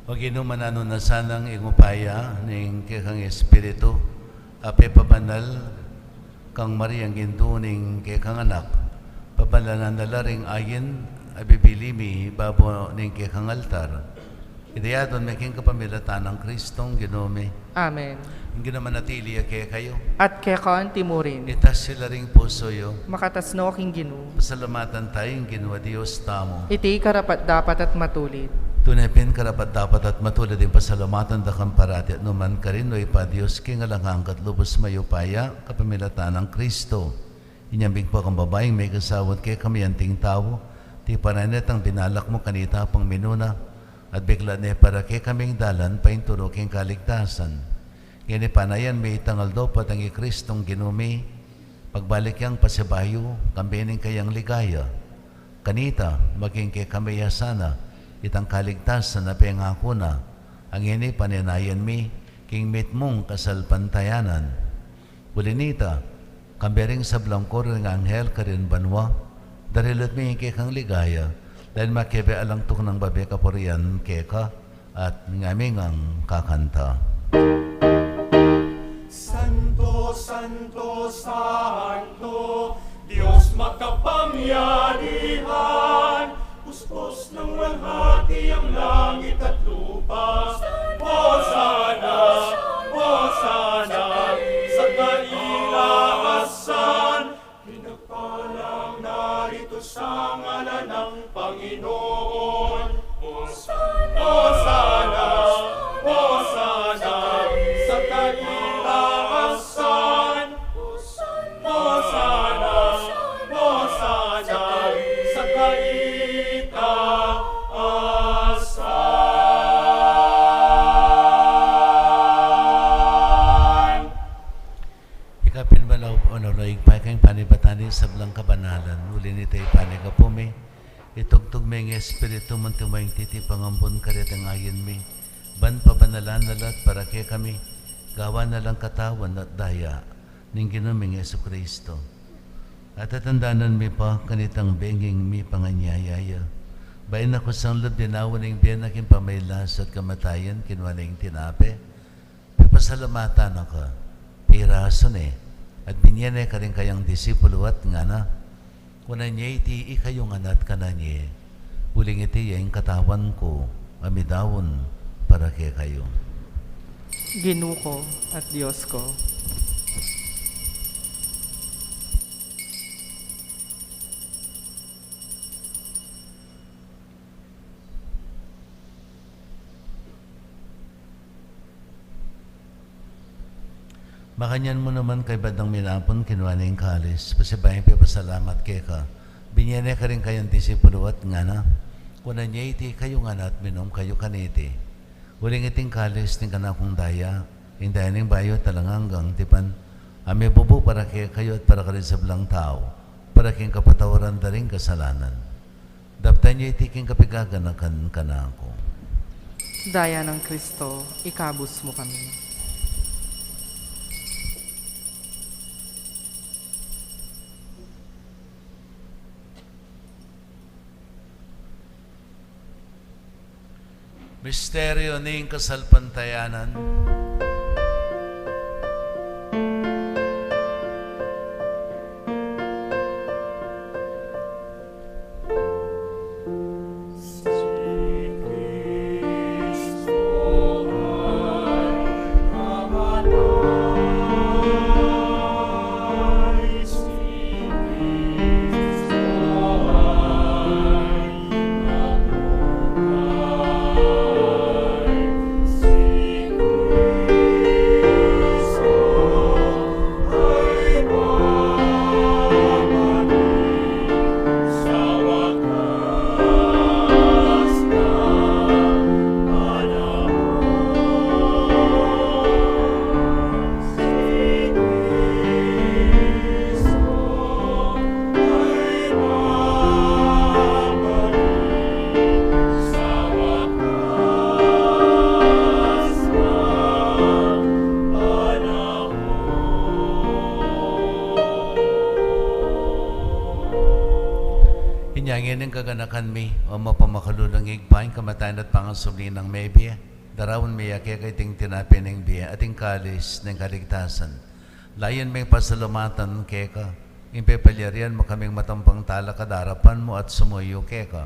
O Ginu, mananu na sanang ing upaya ning kekang Espiritu a pepabanal kang Mariang indu ning kekang Anak, pabanalan na la ring ain a bibili mi babo ning kekang altar. Iti adwan mi king kapamilatan nang Kristong Ginu mi. Amen. Ing Ginu manatili ya kekayu. At keka antimurin. Itas ya la ring pusu yu. Makatas no king Ginu. Pasalamatan taya ing Ginu a Dios tamu. Iti karapat-dapat at matulid. Tune pin karapat-dapat at matulid ing pasalamatan da ka parati at nu man karin, O Ibpa, Dios king alang angga at lubus mayupaya, kapamilatan nang Kristo. Inyang bigpa kang babaing mekasawa at kekami anting tau, tipanan ne itang binalak mu kanita pang minuna, at bigla ne para kekaming dalan paintulu king kaligtasan. Ngeni panayan mi itang aldo pa dang i Kristong Ginu mi, pagbalik yang pasibayu, kambe ning kayang ligaya. Kanita, maging kekami ya sana itang kaligtasan a pengaku na, a ngeni panenayan mi king mitmung kasalpantayanan. Uli nita, kambe ring sablang koro ring anghel karin banua, darilut mi ing kekang ligaya, dahil makebe alang tuknang babe kapurian keka, at ngamingang kakanta. Santo, santo, santo, Dios makapangyarihan, puspos nang luwalhati ang langit at lupa. Hosana, Hosana, sa kaitaasan. Pinagpalang narito sa ngalan ng Panginoon. Hosana, Hosana, Hosana, sa kaitaasan. Hosana, Hosana, sa kaitaasan. Ika pin, Ibpa, o Ibpa, ika ing panibatan ning sablang kabanalan. Uli nita, Ibpa, ika pu mi, itugtug me ing Espiritu mu, anti mo ing titipang ambun karetang ain mi, ban pabanalan na la at para kekami gawan na lang katawan at daya ning Ginu ming Jesucristo. At tatandanan mi pa kanitang benging mipanganyaya ya, bayu na kusang lub dinaun ing bie na king pamagkasakit at kamatayan, kinua ne ing tinape, pepasalamatan na ka, pirasu ne, at binye ne karing kayang disipulu at ngana: Kunan ye iti ikayu ngan at kanan ye, uling iti ya ing katawan ku a midaun para kekayu. Ginu ku at Dios ku. Makanyan mu naman, kaybat nang minapun, kinua ne ing kalis, pasibayu yang pepasalamat keka, binye ne karing kayang disipulu at ngana: Kunan ye iti ikayu ngan at minum kayu kaniti, uling iti ing kalis ning kanakung daya, ing daya ning bayu at alang anggang tipan, a mibubu para kekayu at para karing sablang tau, para king kapatawaran da ring kasalanan. Daptan ye iti king kapigaganakan kanaku. Daya nang Kristo, ikabus mu kami. Misteryu ning kasalpantayanan. Ning kaganakan mi, o mapamakalulung Ibpa, ing kamatayan at pangasubli nang mebie, daraun mi ya keka iting tinape ning bie at ing kalis ning kaligtasan. Layun ming pasalamatan keka ing pepalyarian mu kaming matampang talakad king arapan mu at sumuyu keka.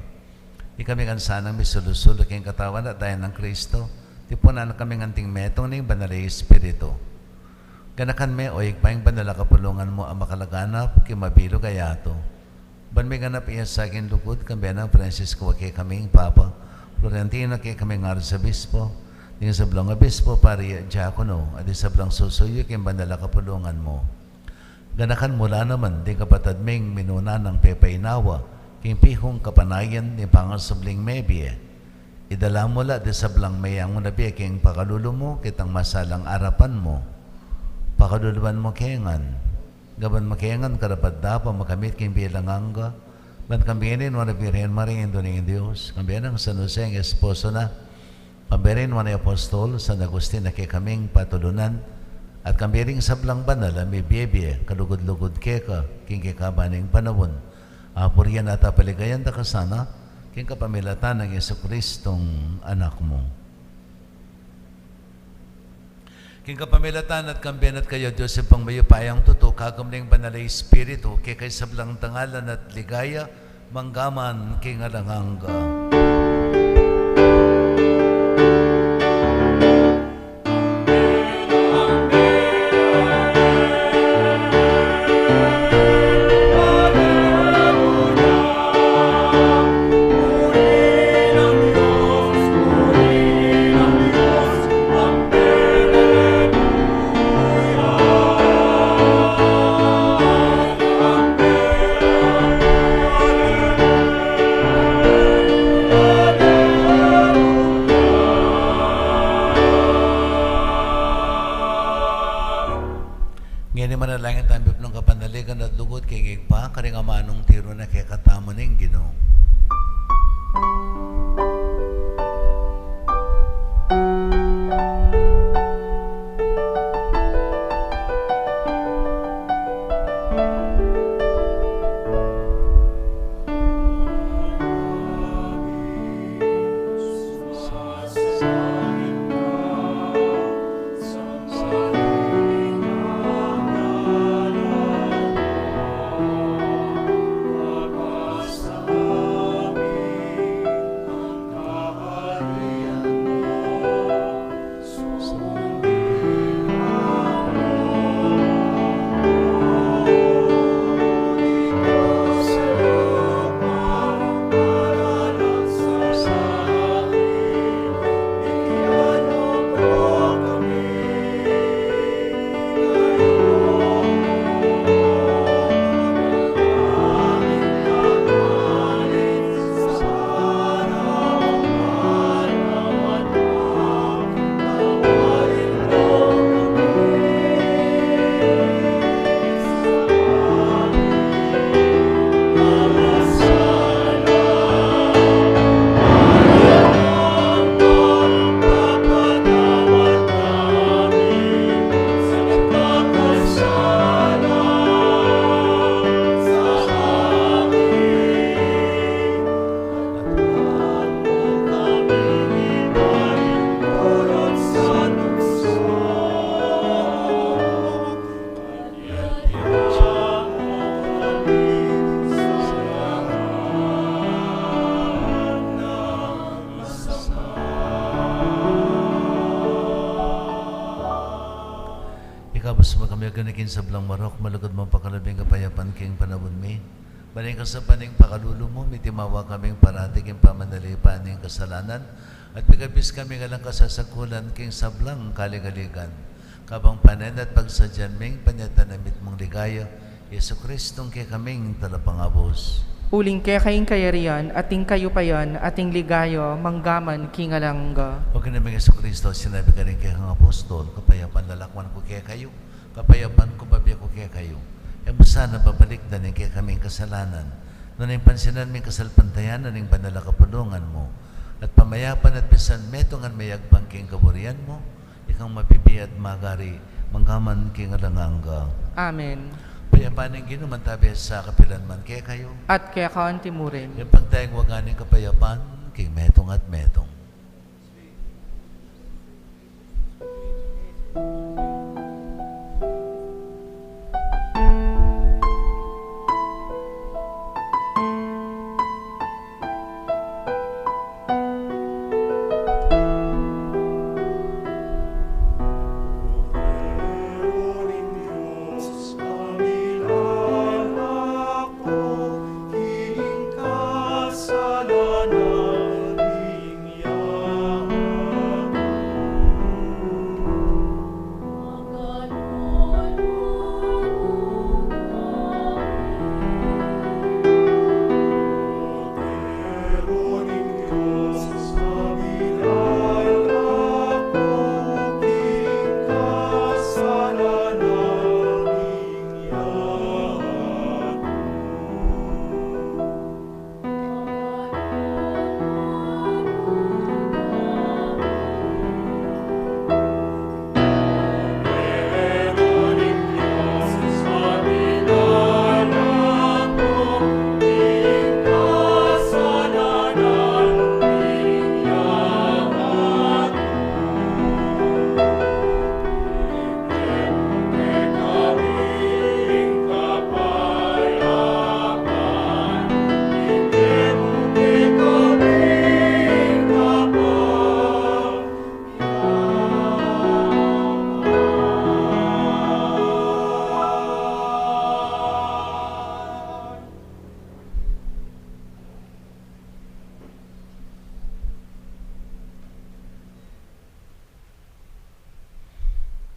Ikami ngan sanang misulu-sulu king katawan at daya nang Kristo, tipunan na kaming anting metung ning Banal a Espiritu. Ganakan me, o Ibpa, ing banal a kapulungan mu a makalaganap king mabilug a yatu. Ban miganap iya sa king lugud, kambe nang Francisco a kekaming Papa, Florentino a kekaming Arsobispo, ding sablang obispo, pari at diakono, at ding sablang susuyu king banal a kapulungan mu. Ganakan mu la naman ding kapatad ming minuna nang pepainawa king pihung kapanayan ning pangasubling mebie. Idala mu la ding sablang meyangu na bie king pakalulu mu, ketang masalang arapan mu. Pakaluluan mu ke ngan. Gawan mu ke ngan karapat-dapat makamit king bie alang angga. Ban kambe ning nuan a Birhen Maria, Indu ning Dios, kambe nang San Jose a esposo na, kambe ning nuan a apostol, San Agustin a kekaming patulunan, at kambe ring sablang banal a mibie-bie kalugud-lugud keka king kekaban ning panaun. Apurian at apaligayan da ka sana, king kapamilatan nang Jesucristong Anak mu. King kapamilatan at kambe na at kaya, Dios Ibpang mayupayang tutu, kagum ning Banal a Espiritu, keka ing sablang dangalan at ligaya, mangga man king alang angga. Ngeni manalangin tamu king kapanaligan at lugud king Ibpa, karing amanung tiru na kekatamu ning Ginu. Ikabus mu kami, O Ginu, king sablang marok, malugud mung pakalub ing kapayapan king panaun mi. Ban king kasapan ning pakalulu mu, mitimawa kaming parati king pamanalipan ning kasalanan, at pikabus kami king alang kasasakulan king sablang kaligaligan. Kabang panenayan at pagsadyan ming panyatang na mitmung ligaya, Jesucristong kekaming Talapangabus. Uling keka ing kayarian, at ing kayupayan, at ing ligaya, mangga man king alang angga. O Ginu ming Jesucristo, sinabi mu karing kekang apostol, kapayapan lalakwan ku kekayu, kapayapan ku bibie ku kekayu. E mu sana babalikdan ing kekaming kasalanan, nune pansinan mu ing kasalpantayanan ning banal a kapulungan mu, at pamayapan at pisan metungan me agpang king kaburian mu, ikang mabibie at magari, mangga man king alang angga. Amen. Kapayapan ning Ginu manatili sa kapilan man kekayu. At keka anti murin. Ing pagtayung waga ning kapayapan king metung at metung.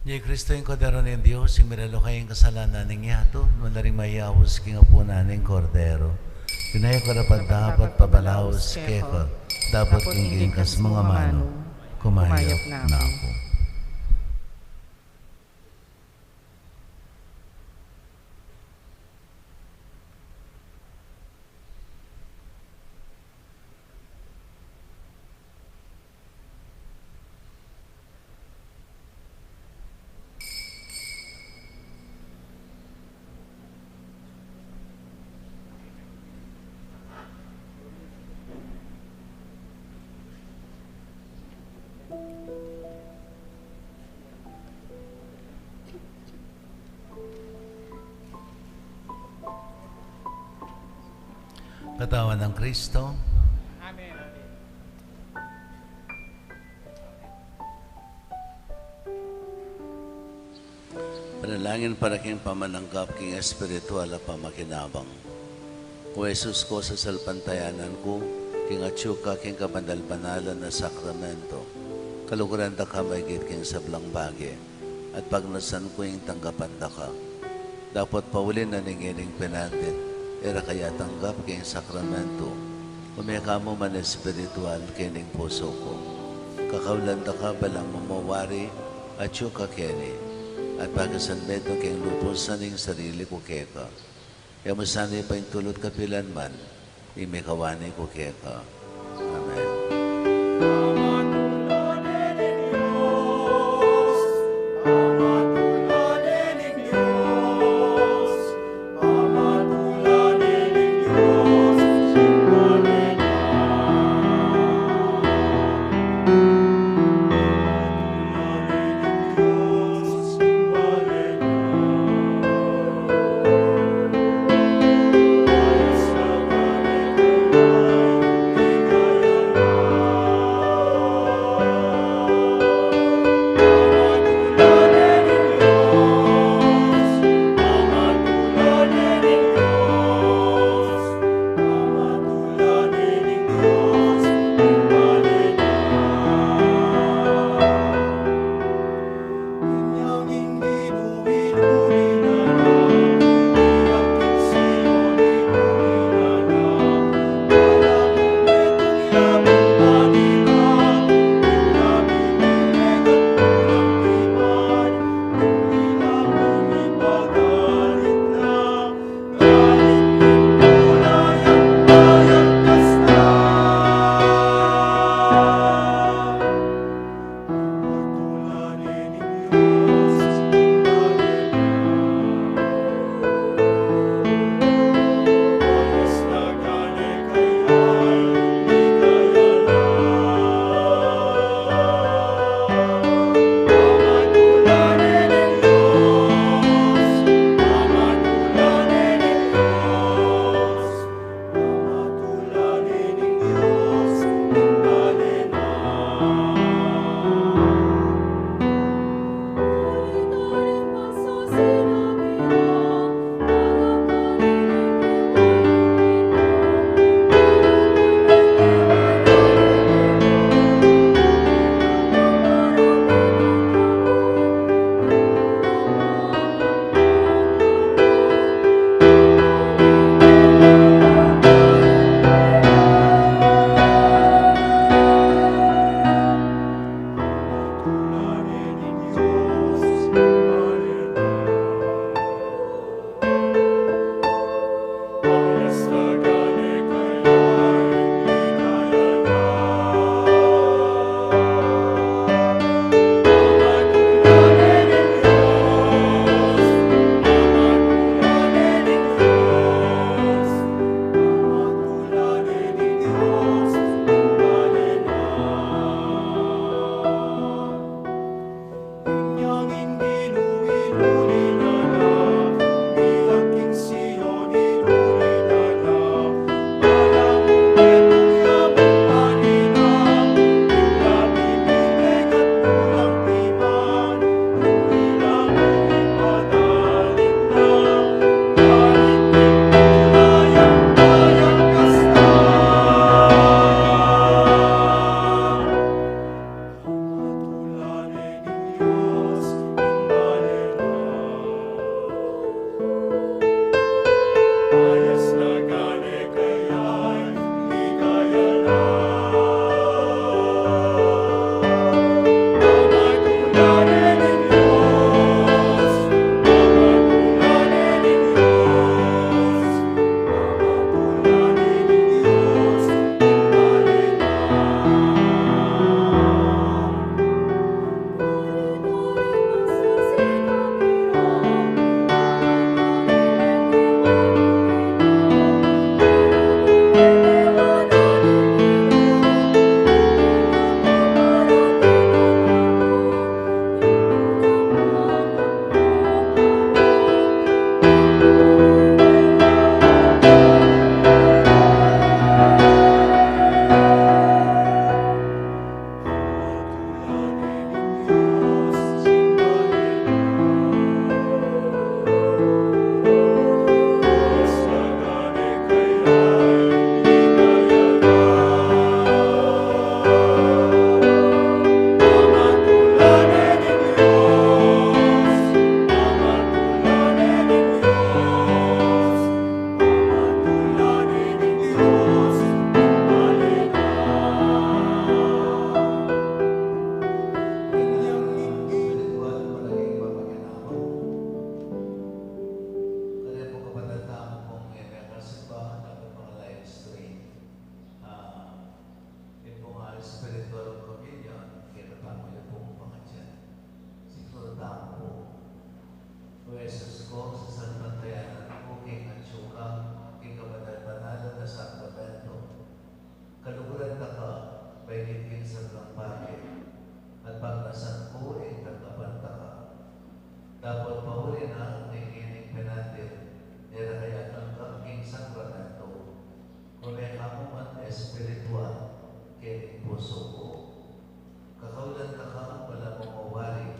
Ini i Kristo, ing Kordero ning Dios, ing milalukay king kasalanan ning yatu. Nuan la ring mayaus king apunan ning Kordero. Ing karapat-dapat pabalaus keka, dapot king king kasmang amanu, kumayap na ku. Katawan nang Kristo. Amen. Panalangin para king pamananggap king espiritual a pamakinabang. O Jesus ku, sasalpantayanan ku king atyu ka king kabanal-banalan a sakramento. Kaluguran da ka maigit king sablang bage, at pagnasan ku ing tanggapan da ka. Dapot pauli na ning ining pinandit, e ra ka ya tanggap king sakramento, ume ka mu man espiritual king pusu ku. Kakaulan da ka balang mamawari, atyu ka keni, at pakisanmetung ke king lubusan ing sarili ku keka. E mu sana ipaintulut kapilan man ing mikawani ku keka. Amen. Dapot pauli na ning ining penandit, e ra kaya tanggap king sakramento, kumeka mu man espiritual king pusu ku. Kakaulan ka ka, bala mung mawari,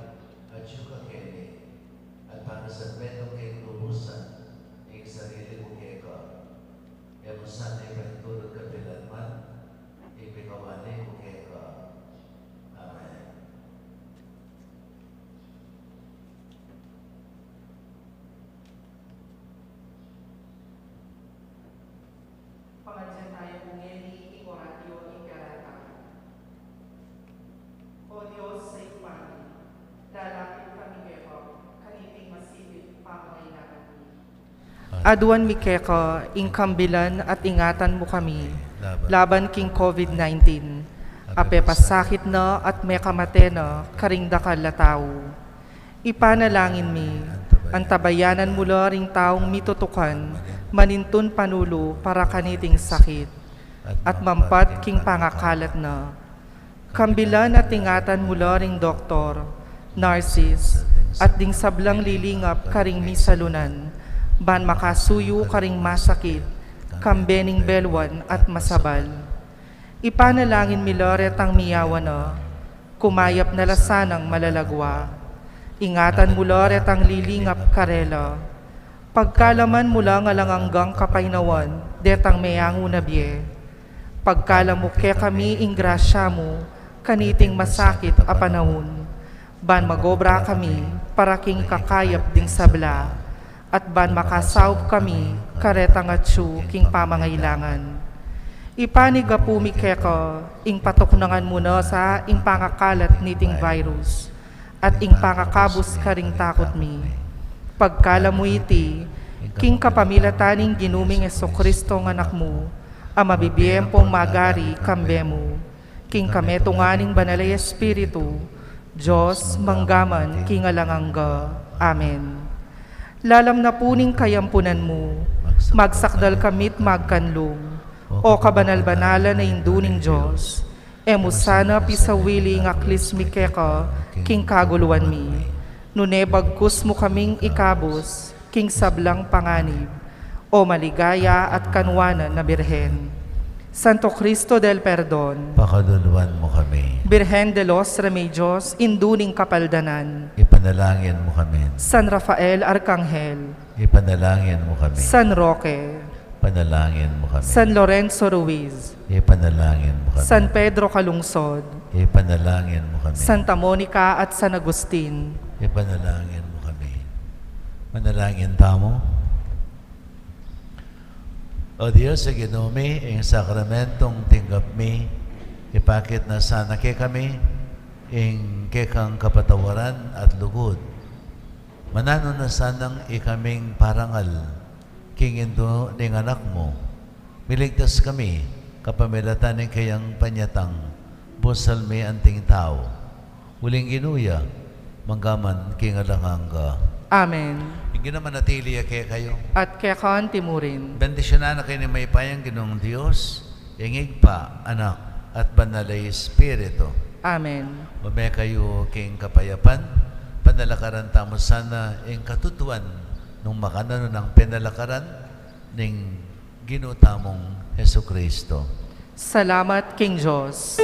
atyu ka keni, at pamisan metung king lubusan ing sarili mu keka. E mu sana ipaintulud kapilan man ing mikawani ku keka. Amen. Pangadyan tayu ngeni ing Oratio Imperata. O Dios, Ibpa mi, lalapit kami keka, kaniting masiping pamangailangan mi. Aduan mi keka ing kambilan at ingatan mu kami laban king COVID nineteen, a pepasakit na at mekamate na karing dakal a tau. Ipanalangin mi, antabayanan mu la ring taung mitutukan manintun panulu para kaniting sakit at mampat king pangakalat na. Kambilan at ingatan mu la ring doktor, nurses, at ding sablang lilingap karing misalunan, ban makasuyu karing masakit, kambe ning belwan at masabal. Ipanalangin mi la retang miyawan na, kumayap na la sanang malalagwa. Ingatan mu la retang lilingap karela. Pagkalaman mu lang alang anggang kapaynawan detang meyangu na bie. Pagkalam mu kekami ing grasya mu kaniting masakit a panaun, ban magobra kami para king kakayap ding sabla, at ban makasaup kami karetang atyu king pamangailangan. Ipanigapu mi keka ing patuknangan mu na sa ing pangakalat niting virus at ing pangakabus karing takut mi. Pagkalam mu iti king kapamilatan ning Ginu ming Jesucristo a Anak mu, a mabibie ampong magari kambe mu, king kametungan ning Banal a Espiritu, Dios, mangga man king alang angga. Amen. Lalam na pu ning kayampunan mu, magsakdal kami't magkanlung, O kabanal-banalan a Indu ning Dios, e mu sana pisawili ing aklis mi keka king kaguluan mi, nune bagkus mu kaming ikabus king sablang panganib, O maligaya at kanwanan a Birhen. Santo Cristo del Perdon, pakaluluan mu kami. Birhen de los Remedios, Indu ning Kapaldanan, ipanalangin mu kami. San Rafael Arkanghel, ipanalangin mu kami. San Roque, ipanalangin mu kami. San Lorenzo Ruiz, ipanalangin mu kami. San Pedro Calungsod, ipanalangin mu kami. Santa Monica at San Agustin, ipanalangin mu kami. Manalangin tamu. O Dios, a Ginu mi, ing sakramentong tinggap mi, ipakit na sana kekami ing kekang kapatawaran at lugud. Mananu na sanang ikaming parangal king Indu ning Anak mu, miligtas kami kapamilatan ning keyang panyatang, busal mi anting tau. Uling Ginu ya, mangga man king alang angga. Amen. Ing Ginu manatili ya kekayu. At keka mu rin. Bendisyunan na kayu ning mayupayang Ginung Dios, ing Ibpa, Anak, at Banal a Espiritu. Amen. Ume kayu king kapayapan, panalakaran tamu sana ing katutuan nung makananu nang pinalakaran ning Ginu tamung Jesucristo. Salamat king Dios.